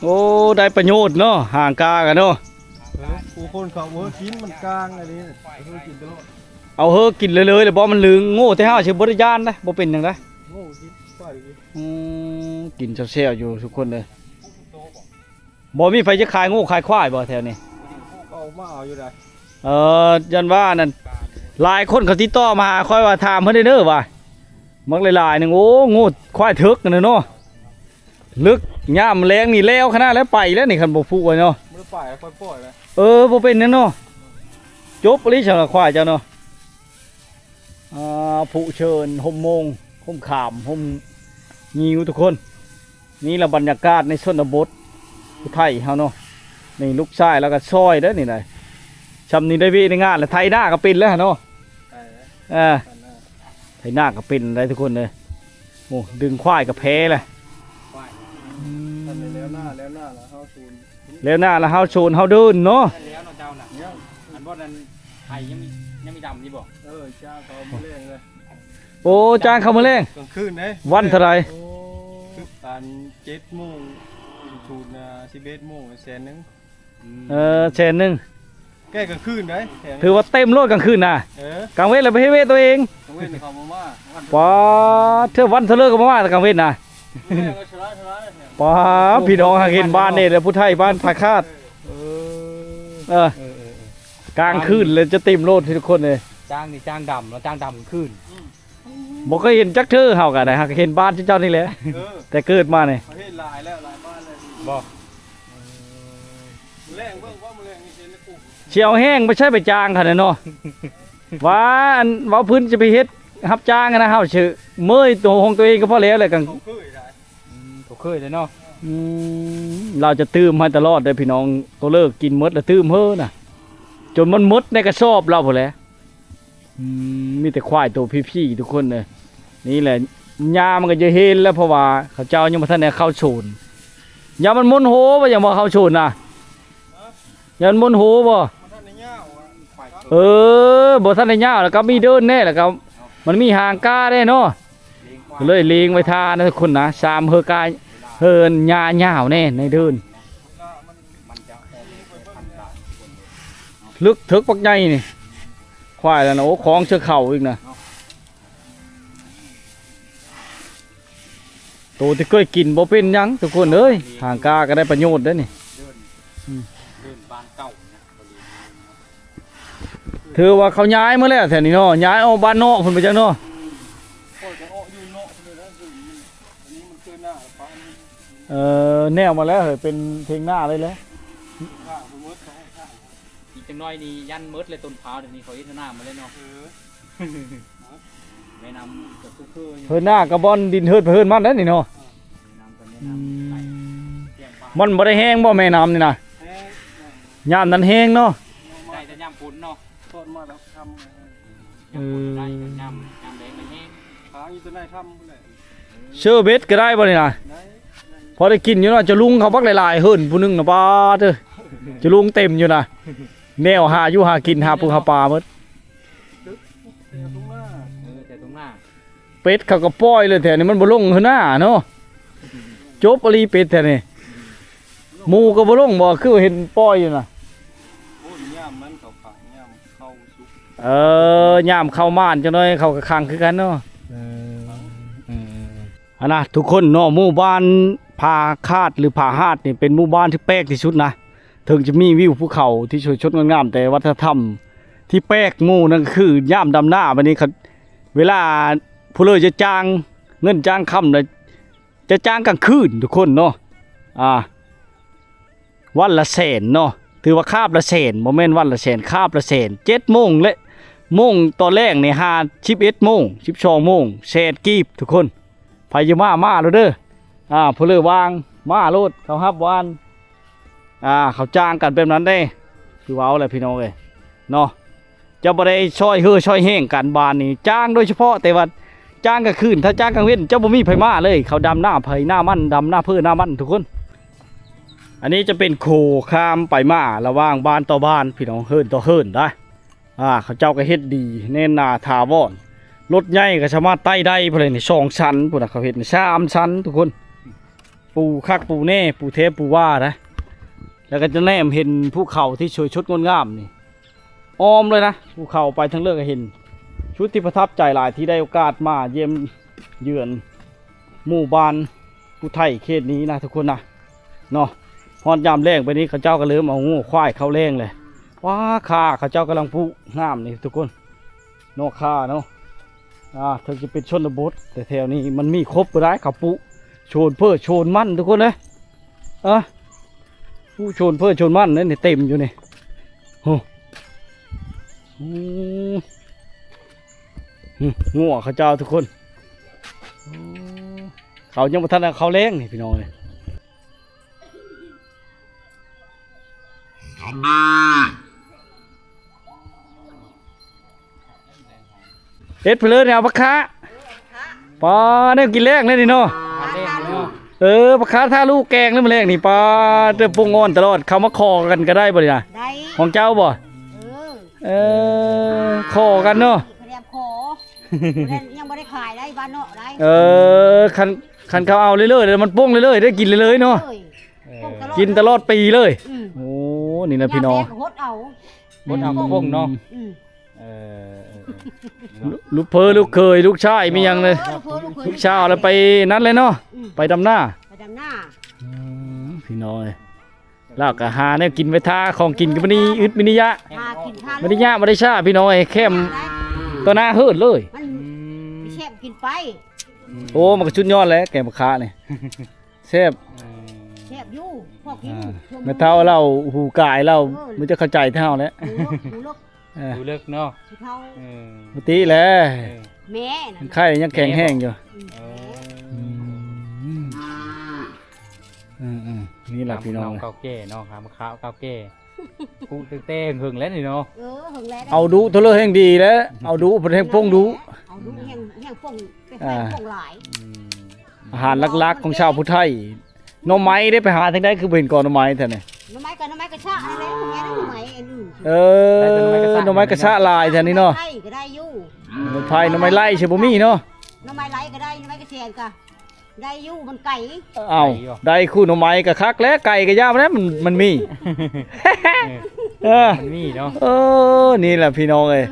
ໂອ້ ໄດ້ປະໂຫຍດເນາະ ຫາງກາກັນເນາະ. ເອີ ຜູ້ຄົນເຂົາເອີກິນມັນກາງອັນນີ້ ເອີກິນຕະຫຼອດ ເອົາເຮີກິນເລີຍໆ ແລ້ວບໍ່ມັນລຶງ. ໂງ່ ແຕ່ເຮົາຊິບໍ່ໄດ້ຢ້ານເດ້ ບໍ່ເປັນຫຍັງເດ້. ໂງ່ກິນໄປ ອືມ ກິນແຊວໆຢູ່ທຸກຄົນເອີຍ. ບໍ່ມີໃຜຈະຂາຍງົວຂາຍຄວາຍບໍ່ແຖວນີ້? ເອົາມາເອົາຢູ່ໃດ. ເອີ ຢ້ານວ່ານັ້ນ ຫຼາຍຄົນເຂົາຕິດຕໍ່ມາຫາຂ້ອຍວ່າ ຖາມເພິ່ນແດ່ເດີວ່າ ມັກຫຼາຍໆໜຶ່ງ. ໂອ້ ງົວຄວາຍເຖິກນັ້ນເນາະ ເລິກ ຍາມແລງນີ້ແລ້ວຂະໜາດແລ້ວ ໄປແລ້ວນີ້ ຄັນບໍ່ຜູກໄວ້ເນາະ. ບໍ່ໄດ້ໄປ ຄ່ອຍປ່ອຍໄວ້. ເອີ ບໍ່ເປັນຫຍັງເນາະ ຈົບອີ່ຫຼີສຳລັບຄວາຍເຈົ້າເນາະ. ອ່າ ຜູເຊີນຮົ່ມໂມງ ຮົ່ມຂາມ ຮົ່ມງິ້ວທຸກຄົນ. ນີ້ລະບັນຍາກາດໃນຊົນນະບົດຜູ້ໄທເຮົາເນາະ. ນີ້ລູກຊາຍລາວກໍຊ່ອຍເດ້ນີ້ນະ. ຊ່ຳນີ້ໄດ້ວຽກໄດ້ງານລະ ໄຖນາກໍເປັນແລ້ວເນາະ. ເອີ ໄຖນາກໍເປັນໄດ໋ທຸກຄົນເອີຍ. ໂອ້ ດຶງຄວາຍກໍແພ້ລະ. ອືມ ແລ້ວໜ້າ ແລ້ວໜ້າລະເຮົາໂຊນ ແລ້ວໜ້າລະເຮົາໂຊນເຮົາເດີນເນາະ. ແລ້ວເນາະເຈົ້ານະ ຍັງ ອັນບໍ່ນັ້ນໄຖຍັງມີ ຍັງມີດຳຢູ່ບໍ່? ເອີ ຈ້າງເຂົາມື້ແລງເລີຍ. ໂອ້ ຈ້າງເຂົາມື້ແລງ ກາງຄືນເດ້. ວັນເທົ່າໃດ? ໂອ້ ຄືອັນເຈັດໂມງ ສູນ ອ່າ ສິບເອັດໂມງ ແສນໜຶ່ງ. ອືມ ເອີ ແສນໜຶ່ງ ແກ່ກາງຄືນໄດ໋. ຖືວ່າເຕັມໂລດກາງຄືນນະ. ເອີ ກາງເວັນລະໄປເຮັດວຽກຕົວເອງ. ກາງເວັນເຂົາບໍ່ມາ. ປາດ ເທື່ອວັນເທື່ອເລີກກໍບໍ່ມາແຕ່ກາງເວັນນະ. ປາດ ພີ່ນ້ອງຫາກເຫັນບ້ານນີ້ແຫຼະ ຜູ້ໄທບ້ານພາຄາດ. ເອີ ເອີ ເອີ ເອີ ກາງຄືນລະຈະເຕັມໂລດທຸກຄົນເລີຍ. ຈ້າງນີ້ຈ້າງດຳ ລະຈ້າງດຳກາງຄືນ. ອືມ ບໍ່ເຄີຍເຫັນຈັກເທື່ອ ເຮົາກໍໄດ້ຫາກເຫັນບ້ານເຈົ້ານີ້ແຫຼະ. ເອີ ແຕ່ເກີດມານີ້ ເຫັນຫຼາຍແລ້ວ ຫຼາຍບ້ານແລ້ວ. ບໍ່ ເອີ ມື້ແລງເບິ່ງວ່າມື້ແລງນີ້ເຫັນແລ້ວກູ ຊິເອົາແຮງໄປໃຊ້ໄປຈ້າງຂະໜາດເນາະ. ວ່າອັນເວົ້າພື້ນຈະໄປເຮັດຮັບຈ້າງນະ ເຮົາຊື່ເມີຍໂຕຂອງຕົວເອງກໍພໍແລ້ວແຫຼະ. ກາງ ເຂົາເຄີຍໄດ໋. ອືມ ເຂົາເຄີຍເດ້ເນາະ. ອືມ ລາວຈະຕື່ມໃຫ້ຕະຫຼອດເດ້ພີ່ນ້ອງ. ໂຕເລີກກິນໝົດລະຕື່ມເຮີນະ ຈົນມັນໝົດໃນກະສອບລາວພຸ້ນແຫຼະ. ອືມ ມີແຕ່ຄວາຍໂຕພີໆທຸກຄົນເອີຍ. ນີ້ແຫຼະ ຫຍ້າມັນກໍຈະເຫັນແລ້ວ ເພາະວ່າເຂົາເຈົ້າຍັງບໍ່ທັນໄດ້ເຂົ້າໂຊນ. ຢ້ານມັນມົນໂຮບໍ່ ຍັງບໍ່ເຂົ້າໂຊນນະ. ຮະ? ຢ້ານມັນມົນໂຮບໍ່? ມັນທັນໄດ້ຍາວອະ. ເອີ ບໍ່ທັນໄດ້ຍາວ ແລ້ວກໍມີເດີນແດ່ ແລ້ວກໍມັນມີຫາງກາແດ່ເນາະ. ເລີຍເລງໄວ້ທ່ານະທຸກຄົນນະ ສາມເຮີກາ ເຮີນຫຍ້າຍາວແດ່ໃນເດີນ. ເລິກເຖິກບັກໃຫຍ່ນີ້ ຄວາຍລະນະ. ໂອ້ ຂອງເສືອເຂົາອີກນະ. ໂຕທີ່ເຄີຍກິນບໍ່ເປັນຫຍັງທຸກຄົນເອີຍ. ຫາງກາກໍໄດ້ປະໂຫຍດເດ້ນີ້. ເດີນ ອືມ ເດີນບ້ານເກົ່ານະ. ຖືວ່າເຂົາຍ້າຍມາແລ້ວແຖວນີ້ເນາະ ຍ້າຍອອກບ້ານນອກພຸ້ນໄປຈັກເນາະ. ຂ້ອຍກໍອອກຢູ່ນອກພຸ້ນແຫຼະ ອັນນີ້ມັນຄືໜ້າປານ ເອີ ແນວມາແລ້ວເຮີຍ ເປັນເຖງນາເລີຍແຫຼະ. ຂ້າງພຸ້ນໝົດ ຂ້າງ ອີກຈັກໜ້ອຍນີ້ຢັນໝົດເລີຍ ຕົ້ນພ້າວດຽວນີ້ເຂົາເຮັດເທິງໜ້າໝົດເລີຍເນາະ. ເອີ ແມ່ນ້ຳກໍຄືໆຢູ່ ເຮີນໜ້າກໍບ່ອນດິນເຮີນໃຜເຮີນມັນແຫຼະນີ້ເນາະ. ແມ່ນ້ຳກໍແມ່ນ້ຳ ອືມ ໄຫຼ ມັນບໍ່ໄດ້ແຮງບໍ່ແມ່ນ້ຳນີ້ນະ? ແຮງ ຍາມນັ້ນແຮງເນາະ. ໄດ້ແຕ່ຍາມຝົນເນາະ ຕອນມາແລ້ວຄ່ຳ. ເອີ ຍາມຝົນໄດ້ ຍາມ ຍາມແລ້ງມັນແຮງ ຫາຢູ່ແຕ່ໃນຖ້ຳພຸ້ນແຫຼະ. ເຊີເບັດກໍໄດ້ບໍ່ນີ້ນະ? ໄດ້ ໄດ້ ພໍໄດ້ກິນຢູ່ເນາະ. ຈະລຸງເຂົາບັກຫຼາຍໆ ເຮີນຜູ້ໜຶ່ງນະ ປາດເອີຍ ຈະລຸງເຕັມຢູ່ນະ. ແນວຫາຢູ່ຫາກິນ ຫາປູຫາປາໝົດ. ເອີ ແຖວທົ່ງນາ เป็ດເຂົາກໍປ່ອຍເລີຍແຖວນີ້ ມັນບໍ່ລົງເຮືອນາເນາະ. ຈົບອີ່ຫຼີເປັດແຖວນີ້ ໝູກໍບໍ່ລົງບໍ່ ຄືເຫັນປ່ອຍຢູ່ນະ. ໂອ້ຍ ຍາມມັນເຂົາຂາຍ ຍາມເຂົ້າສຸກ. ເອີ ຍາມເຂົ້າມານຈັກໜ້ອຍເຂົາກໍຂັງຄືກັນເນາະ. ເອີ ເອີ ຫັ້ນນະທຸກຄົນເນາະ ໝູ່ບ້ານຜາຄາດ ຫຼື ຜາຫາດນີ້ ເປັນໝູ່ບ້ານທີ່ແປກທີ່ສຸດນະ. ເຖິງຈະມີວິວພູເຂົາທີ່ສວຍສົດງົດງາມ ແຕ່ວັດທະນະທຳທີ່ແປກໝູ່ນັ້ນ ກໍຄືຍາມດຳນາ. ບັດນີ້ ເວລາຜູ້ເລີຍຈະຈ້າງເງິນຈ້າງຄຳ ແລະ ຈະຈ້າງກາງຄືນທຸກຄົນເນາະ. ອ່າ ວັນລະແສນເນາະ ຖືວ່າຄາບລະແສນ ບໍ່ແມ່ນວັນລະແສນ ຄາບລະແສນ. ເຈັດໂມງ ແລະ ໂມງຕອນແລງນີ້ ຫາ ສິບເອັດໂມງ ສິບສອງໂມງ ແສນກີບທຸກຄົນ. ໃຜຈະມາ ມາໂລດເດີ. ອ່າ ຜູ້ເລີຍວ່າງ ມາໂລດ ເຂົາຮັບວານ. ອ່າ ເຂົາຈ້າງກັນແບບນັ້ນເດ້ ຄືເວົ້າແຫຼະພີ່ນ້ອງເອີຍເນາະ. ຈະບໍ່ໄດ້ຊ່ອຍເຮືອຊ່ອຍແຮງກັນ ບ້ານນີ້ຈ້າງໂດຍສະເພາະ ແຕ່ວ່າຈ້າງກາງຄືນ ຖ້າຈ້າງກາງເວັນຈະບໍ່ມີໃຜມາເລີຍ. ເຂົາດຳນາໃຜນາມັນ ດຳນາເພີນາມັນທຸກຄົນ. ອັນນີ້ຈະເປັນໂຂຂ້າມໄປມາລະຫວ່າງບ້ານຕໍ່ບ້ານ ພີ່ນ້ອງ ເຮືອນຕໍ່ເຮືອນໄດ໋. ອ່າ ເຂົາເຈົ້າກໍເຮັດດີແໜ້ນໜາຖາວອນ ລົດໃຫຍ່ກໍສາມາດໄຕ່ໄດ້ພຸ້ນແຫຼະນີ້ ສອງຊັ້ນພຸ້ນນະ ເຂົາເຮັດນີ້ສາມຊັ້ນທຸກຄົນ. ປູຄັກປູແນ່ ປູແທ້ປູວ່ານະ ແລ້ວກໍຈະແນມເຫັນພູເຂົາທີ່ສວຍສົດງົດງາມນີ້ ອ້ອມເລີຍນະ. ພູເຂົາໄປທາງເລີກກໍເຫັນ ຈຸດທີ່ປະທັບໃຈຫຼາຍທີ່ໄດ້ໂອກາດມາຢ້ຽມເຢືອນ ໝູ່ບ້ານຜູ້ໄທເຂດນີ້ນະທຸກຄົນນະເນາະ. ຮອດຍາມແລ້ງໄປນີ້ ເຂົາເຈົ້າກໍເລີ່ມເອົາງົວຄວາຍເຂົ້າແລ້ງແຫຼະ. ວ້າ ຂ່າເຂົາເຈົ້າກຳລັງປູກງາມນີ້ທຸກຄົນ ນອກຂ່າເນາະ. ອ່າ ເຖິງຈະເປັນຊົນນະບົດ ແຕ່ແຖວນີ້ມັນມີຄົບເບິດໄດ໋ ເຂົາປູກໂຊນເພີໂຊນມັນທຸກຄົນເອີຍ. ອ່າ ປູກໂຊນເພີໂຊນມັນນີ້ເຕັມຢູ່ນີ້. ໂອ້ ອືມ ອືມ ງົວເຂົາເຈົ້າທຸກຄົນ. ໂອ້ ເຂົາຍັງບໍ່ທັນເອົາເຂົ້າແລ້ງນີ້ພີ່ນ້ອງເອີຍ. ເຮັດເພີ້ນເອົາປາຄາ ປາແນວກິນແລງເລີຍນີ້ເນາະ. ເອີ ປາຄາທາລູກແກງນີ້ມື້ແລງນີ້ ປາແຕ່ປຸງອ່ອນຕະຫຼອດ. ເຂົາມາຂໍກັນກໍໄດ້ບໍ່ນີ້ນະ? ໄດ້ ຂອງເຈົ້າບໍ່? ເອີ ເອີ ຂໍກັນເນາະ ແນມຂໍ ຍັງບໍ່ໄດ້ຂາຍໄດ້ ບ້ານເນາະໄດ້. ເອີ ຄັນ ຄັນເຂົາເອົາເລື້ອຍໆ ແລ້ວມັນປົງເລື້ອຍໆ ໄດ້ກິນເລື້ອຍໆເນາະ. ເອີ ກິນຕະຫຼອດປີເລີຍ. ອືມ ໂອ້ ນີ້ນະພີ່ນ້ອງ ເຂົາຫົດເອົາ ຫົດເອົາກະປົງເນາະ. ອືມ ເອີ ເອີ ເອີ ລູກເພີ້ລູກເຂີຍ ລູກຊາຍມີຫຍັງເລີຍ ເອີ ລູກເຂີຍລູກເຂີຍ ລູກສາວແລ້ວໄປນັ້ນເລີຍເນາະ. ອືມ ໄປດຳນາ ໄປດຳນາ. ອືມ ພີ່ນ້ອງເອີຍ ລາວກໍຫາແນວກິນໄວ້ຖ້າ ຂອງກິນກໍບໍ່ໄດ້ອຶດບໍ່ໄດ້ຢາກ ຫາກິນຖ້າ ບໍ່ໄດ້ຍາກບໍ່ໄດ້ຊ້າ ພີ່ນ້ອງເອີຍ. ແຄມຕໍ່ໜ້າເຮີດເລີຍ ມັນ ອືມ ແຊບ ກິນໄປ. ໂອ້ ມັນກໍສຸດຍອດແຫຼະ ແກງປາຄານີ້ ແຊບ ອືມ ແຊບຢູ່ ພໍກິນ. ອ່າ ແມ່ເຖົ້າລາວຫູກາຍລາວ ເອີ ມັນຈະເຂົ້າໃຈແທ້ເຮົາແຫຼະ ຫູເລິກ ຫູເລິກ ເອີ ຫູເລິກເນາະ ຜູ້ເຖົ້າ. ເອີ ບໍ່ຕິແຫຼະ ເອີ ແມ່ນັ້ນ ໄຂ້ຍັງແຂງແຮງຢູ່. ອືມ ເອີ ອືມ ອືມໆ ນີ້ລະພີ່ນ້ອງ ເກົ່າແກ່ເນາະ ຫາມາຂາວເກົ່າແກ່ ປູກຕັ້ງແຕ່ເຫິງແລ້ວນີ້ເນາະ. ເອີ ເຫິງແລ້ວ ເອົາດຸເທົ່າເລີແຮ່ງດີແລ້ວ ເອົາດຸເພິ່ນແຮ່ງປົງດຸ ເອົາດຸແຮ່ງ ແຮ່ງປົງ ໄປໃສ່ ອ່າ ປົງຫຼາຍ. ອືມ ອາຫານຫຼັກໆຂອງຊາວຜູ້ໄທ. ໜໍ່ໄມ້ໄດ້ໄປຫາທາງໃດ ຄືບໍ່ເຫັນກອໜໍ່ໄມ້ແທ້ນີ້? ໜໍ່ໄມ້ກໍໜໍ່ໄມ້ກະຊະນັ້ນແຫຼະ ແມ່ນໜໍ່ໄມ້ອັນອື່ນ. ເອີ ໄດ້ແຕ່ໜໍ່ໄມ້ກະຊະ ໜໍ່ໄມ້ກະຊະຫຼາຍແທ້ນີ້ເນາະ. ໄມ້ໄຜ່ກໍໄດ້ຢູ່ ໜໍ່ໄມ້ໄຜ່ ໜໍ່ໄມ້ໄລ່ຊິບໍ່ມີເນາະ. ໜໍ່ໄມ້ໄລ່ກໍໄດ້ ໜໍ່ໄມ້ກະແຊນກໍ ໄດ້ຢູ່ ມັນໄກ. ເອົ້າ ໄດ້ຢູ່ ໄດ້ຄູ່ໜໍ່ໄມ້ກໍຄັກແລ້ວ ໄກກໍຢ່າແລ້ວ ມັນ ມັນມີ ເອີ ເອີ ມັນມີເນາະ. ເອີ ນີ້ແຫຼະພີ່ນ້ອງເອີຍ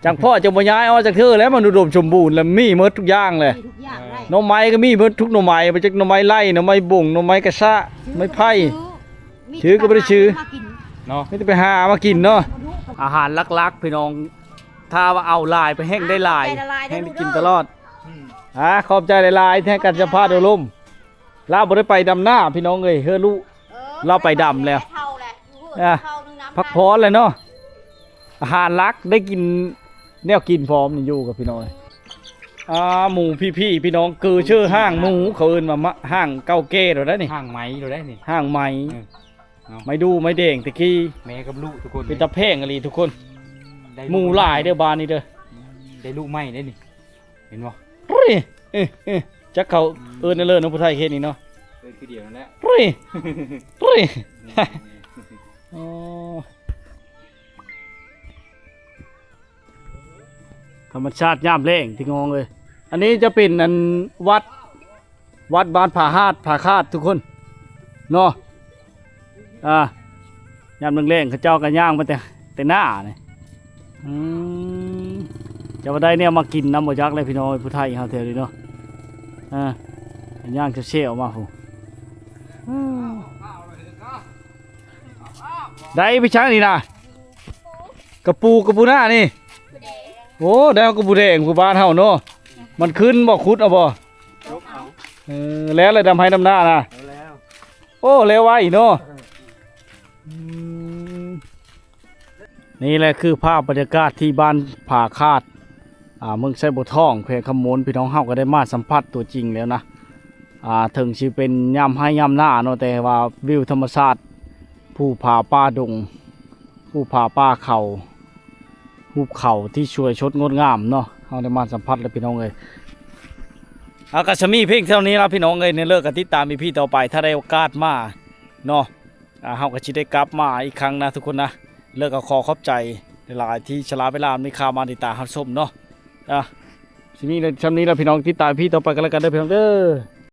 ຈັ່ງພໍ້ຈັ່ງບໍ່ຍ້າຍອອກຈັກເທື່ອແລ້ວ ມັນອຸດົມສົມບູນແລ້ວ ມີໝົດທຸກຢ່າງແຫຼະ. ມີທຸກຢ່າງໄດ້ ໜໍ່ໄມ້ກໍມີໝົດທຸກໜໍ່ໄມ້ ບໍ່ຈັກໜໍ່ໄມ້ໄລ່ ໜໍ່ໄມ້ບົງ ໜໍ່ໄມ່ກະຊະ ໄມ້ໄຜ່ ຊື້ກໍບໍ່ໄດ້ຊື້ ເນາະ ມີແຕ່ໄປຫາມາກິນເນາະ. ອາຫານຫຼັກໆ ພີ່ນ້ອງ ຖ້າວ່າເອົາຫຼາຍໄປແຮ່ງໄດ້ຫຼາຍ ແຮ່ງໄດ້ກິນຕະຫຼອດ. ອືມ ອ່າ ຂອບໃຈຫຼາຍໆ ທີ່ໃຫ້ການສຳພາດໂອ້ລົມ. ລາວບໍ່ໄດ້ໄປດຳນາພີ່ນ້ອງເອີຍ ເຮີລູ ເອີ ລາວໄປດຳແລ້ວ ເຖົ້າແລ້ວ ອ່າ ພັກຜ່ອນແລ້ວເນາະ. ອາຫານຫຼັກໄດ້ກິນແນວກິນພ້ອມນີ້ຢູ່ກັບພີ່ນ້ອງເອີຍ. ອ່າ ໝູພີໆ ພີ່ນ້ອງ ເກີເຊີ ຫ້າງໝູ ເຂົາເອີ້ນວ່າ ຫ້າງເກົ່າແກ່ແລ້ວໄດ໋ນີ້ ຫ້າງໄມ້ແລ້ວໄດ໋ນີ້ ຫ້າງໄມ້. ເອີ ເນາະ ໄມ້ດູ່ໄມ້ແດງແຕ່ກີ້ ແມ່ກັບລູກທຸກຄົນ ເປັນຕາແພງອີ່ຫຼີທຸກຄົນ. ອືມ ໄດ້ລູກ ໝູຫຼາຍເດີບ້ານນີ້ເດີ ອືມ ໄດ້ລູກໃໝ່ໄດ໋ນີ້ ເຫັນບໍ່? ເອີ ເອີ ຈັກເຂົາເອີ້ນແນວເລີເນາະ ຜູ້ໄທເຂດນີ້ເນາະ ເອີ້ນຄືດຽວນັ້ນແຫຼະ. ໂອ້ ທຳມະຊາດຍາມແລ້ງພີ່ນ້ອງເອີຍ. ອັນນີ້ຈະເປັນອັນວັດ ວັດບ້ານຜາຫາດ ຜາຄາດທຸກຄົນເນາະ. ອ່າ ຍາມແລງໆ ເຂົາເຈົ້າກໍຍ່າງມາແຕ່ ແຕ່ໜ້ານີ້. ອືມ ຈະວ່າໄດ້ແນວມາກິນນຳບໍ່ຈັກແຫຼະພີ່ນ້ອງເອີຍ ຜູ້ໄທເຮົາແຖວນີ້ເນາະ. ອ່າ ຍ່າງແຊວໆ ມາພຸ້ນ. ອືມ ໄດ້ໄປຊ້າງນີ້ນະ ກະປູ ກະປູໜ້ານີ້. ໂອ້ ໄດ້ເອົາກະປູແດງຜູ້ບ້ານເຮົາເນາະ. ມັນຂຶ້ນບໍ່ ຂຸດເອົາບໍ່? ຈົກເອົາ. ເອີ ແລ້ວລະດຳໄຮ່ດຳນານະ. ເອົາແລ້ວ. ໂອ້ ແລ້ວໄວເນາະ. ອືມ ນີ້ແຫຼະຄືພາບບັນຍາກາດທີ່ບ້ານຜາຄາດ ອ່າ ເມືອງໄຊບົວທອງ ແຂວງຄຳມ່ວນ. ພີ່ນ້ອງເຮົາກໍໄດ້ມາສຳຜັດຕົວຈິງແລ້ວນະ. ອ່າ ເຖິງຊິເປັນຍາມໄຮ່ຍາມນາເນາະ ແຕ່ວ່າວິວທຳມະຊາດ ພູຜາປ່າດົງ ພູຜາປ່າເຂົາ ຮູບເຂົາທີ່ສວຍສົດງົດງາມເນາະ ເຮົາໄດ້ມາສຳຜັດແລ້ວພີ່ນ້ອງເອີຍ. ເອົາ ກໍຈະມີພຽງເທົ່ານີ້ລະພີ່ນ້ອງເອີຍ. ແນວເລີກກໍຕິດຕາມອີພີຕໍ່ໄປ ຖ້າໄດ້ໂອກາດມາເນາະ. ອ່າ ເຮົາກໍຊິໄດ້ກັບມາອີກຄັ້ງນະທຸກຄົນນະ. ເລີກກໍຂໍຂອບໃຈຫຼາຍໆ ທີ່ສະຫຼະເວລາມີຄ່າມາຕິດຕາມຮັບຊົມເນາະ. ອ່າ ຊິມີສ່ຳນີ້ລະພີ່ນ້ອງ ຕິດຕາມອີພີຕໍ່ໄປກັນແລ້ວກັນເດີພີ່ນ້ອງເດີ.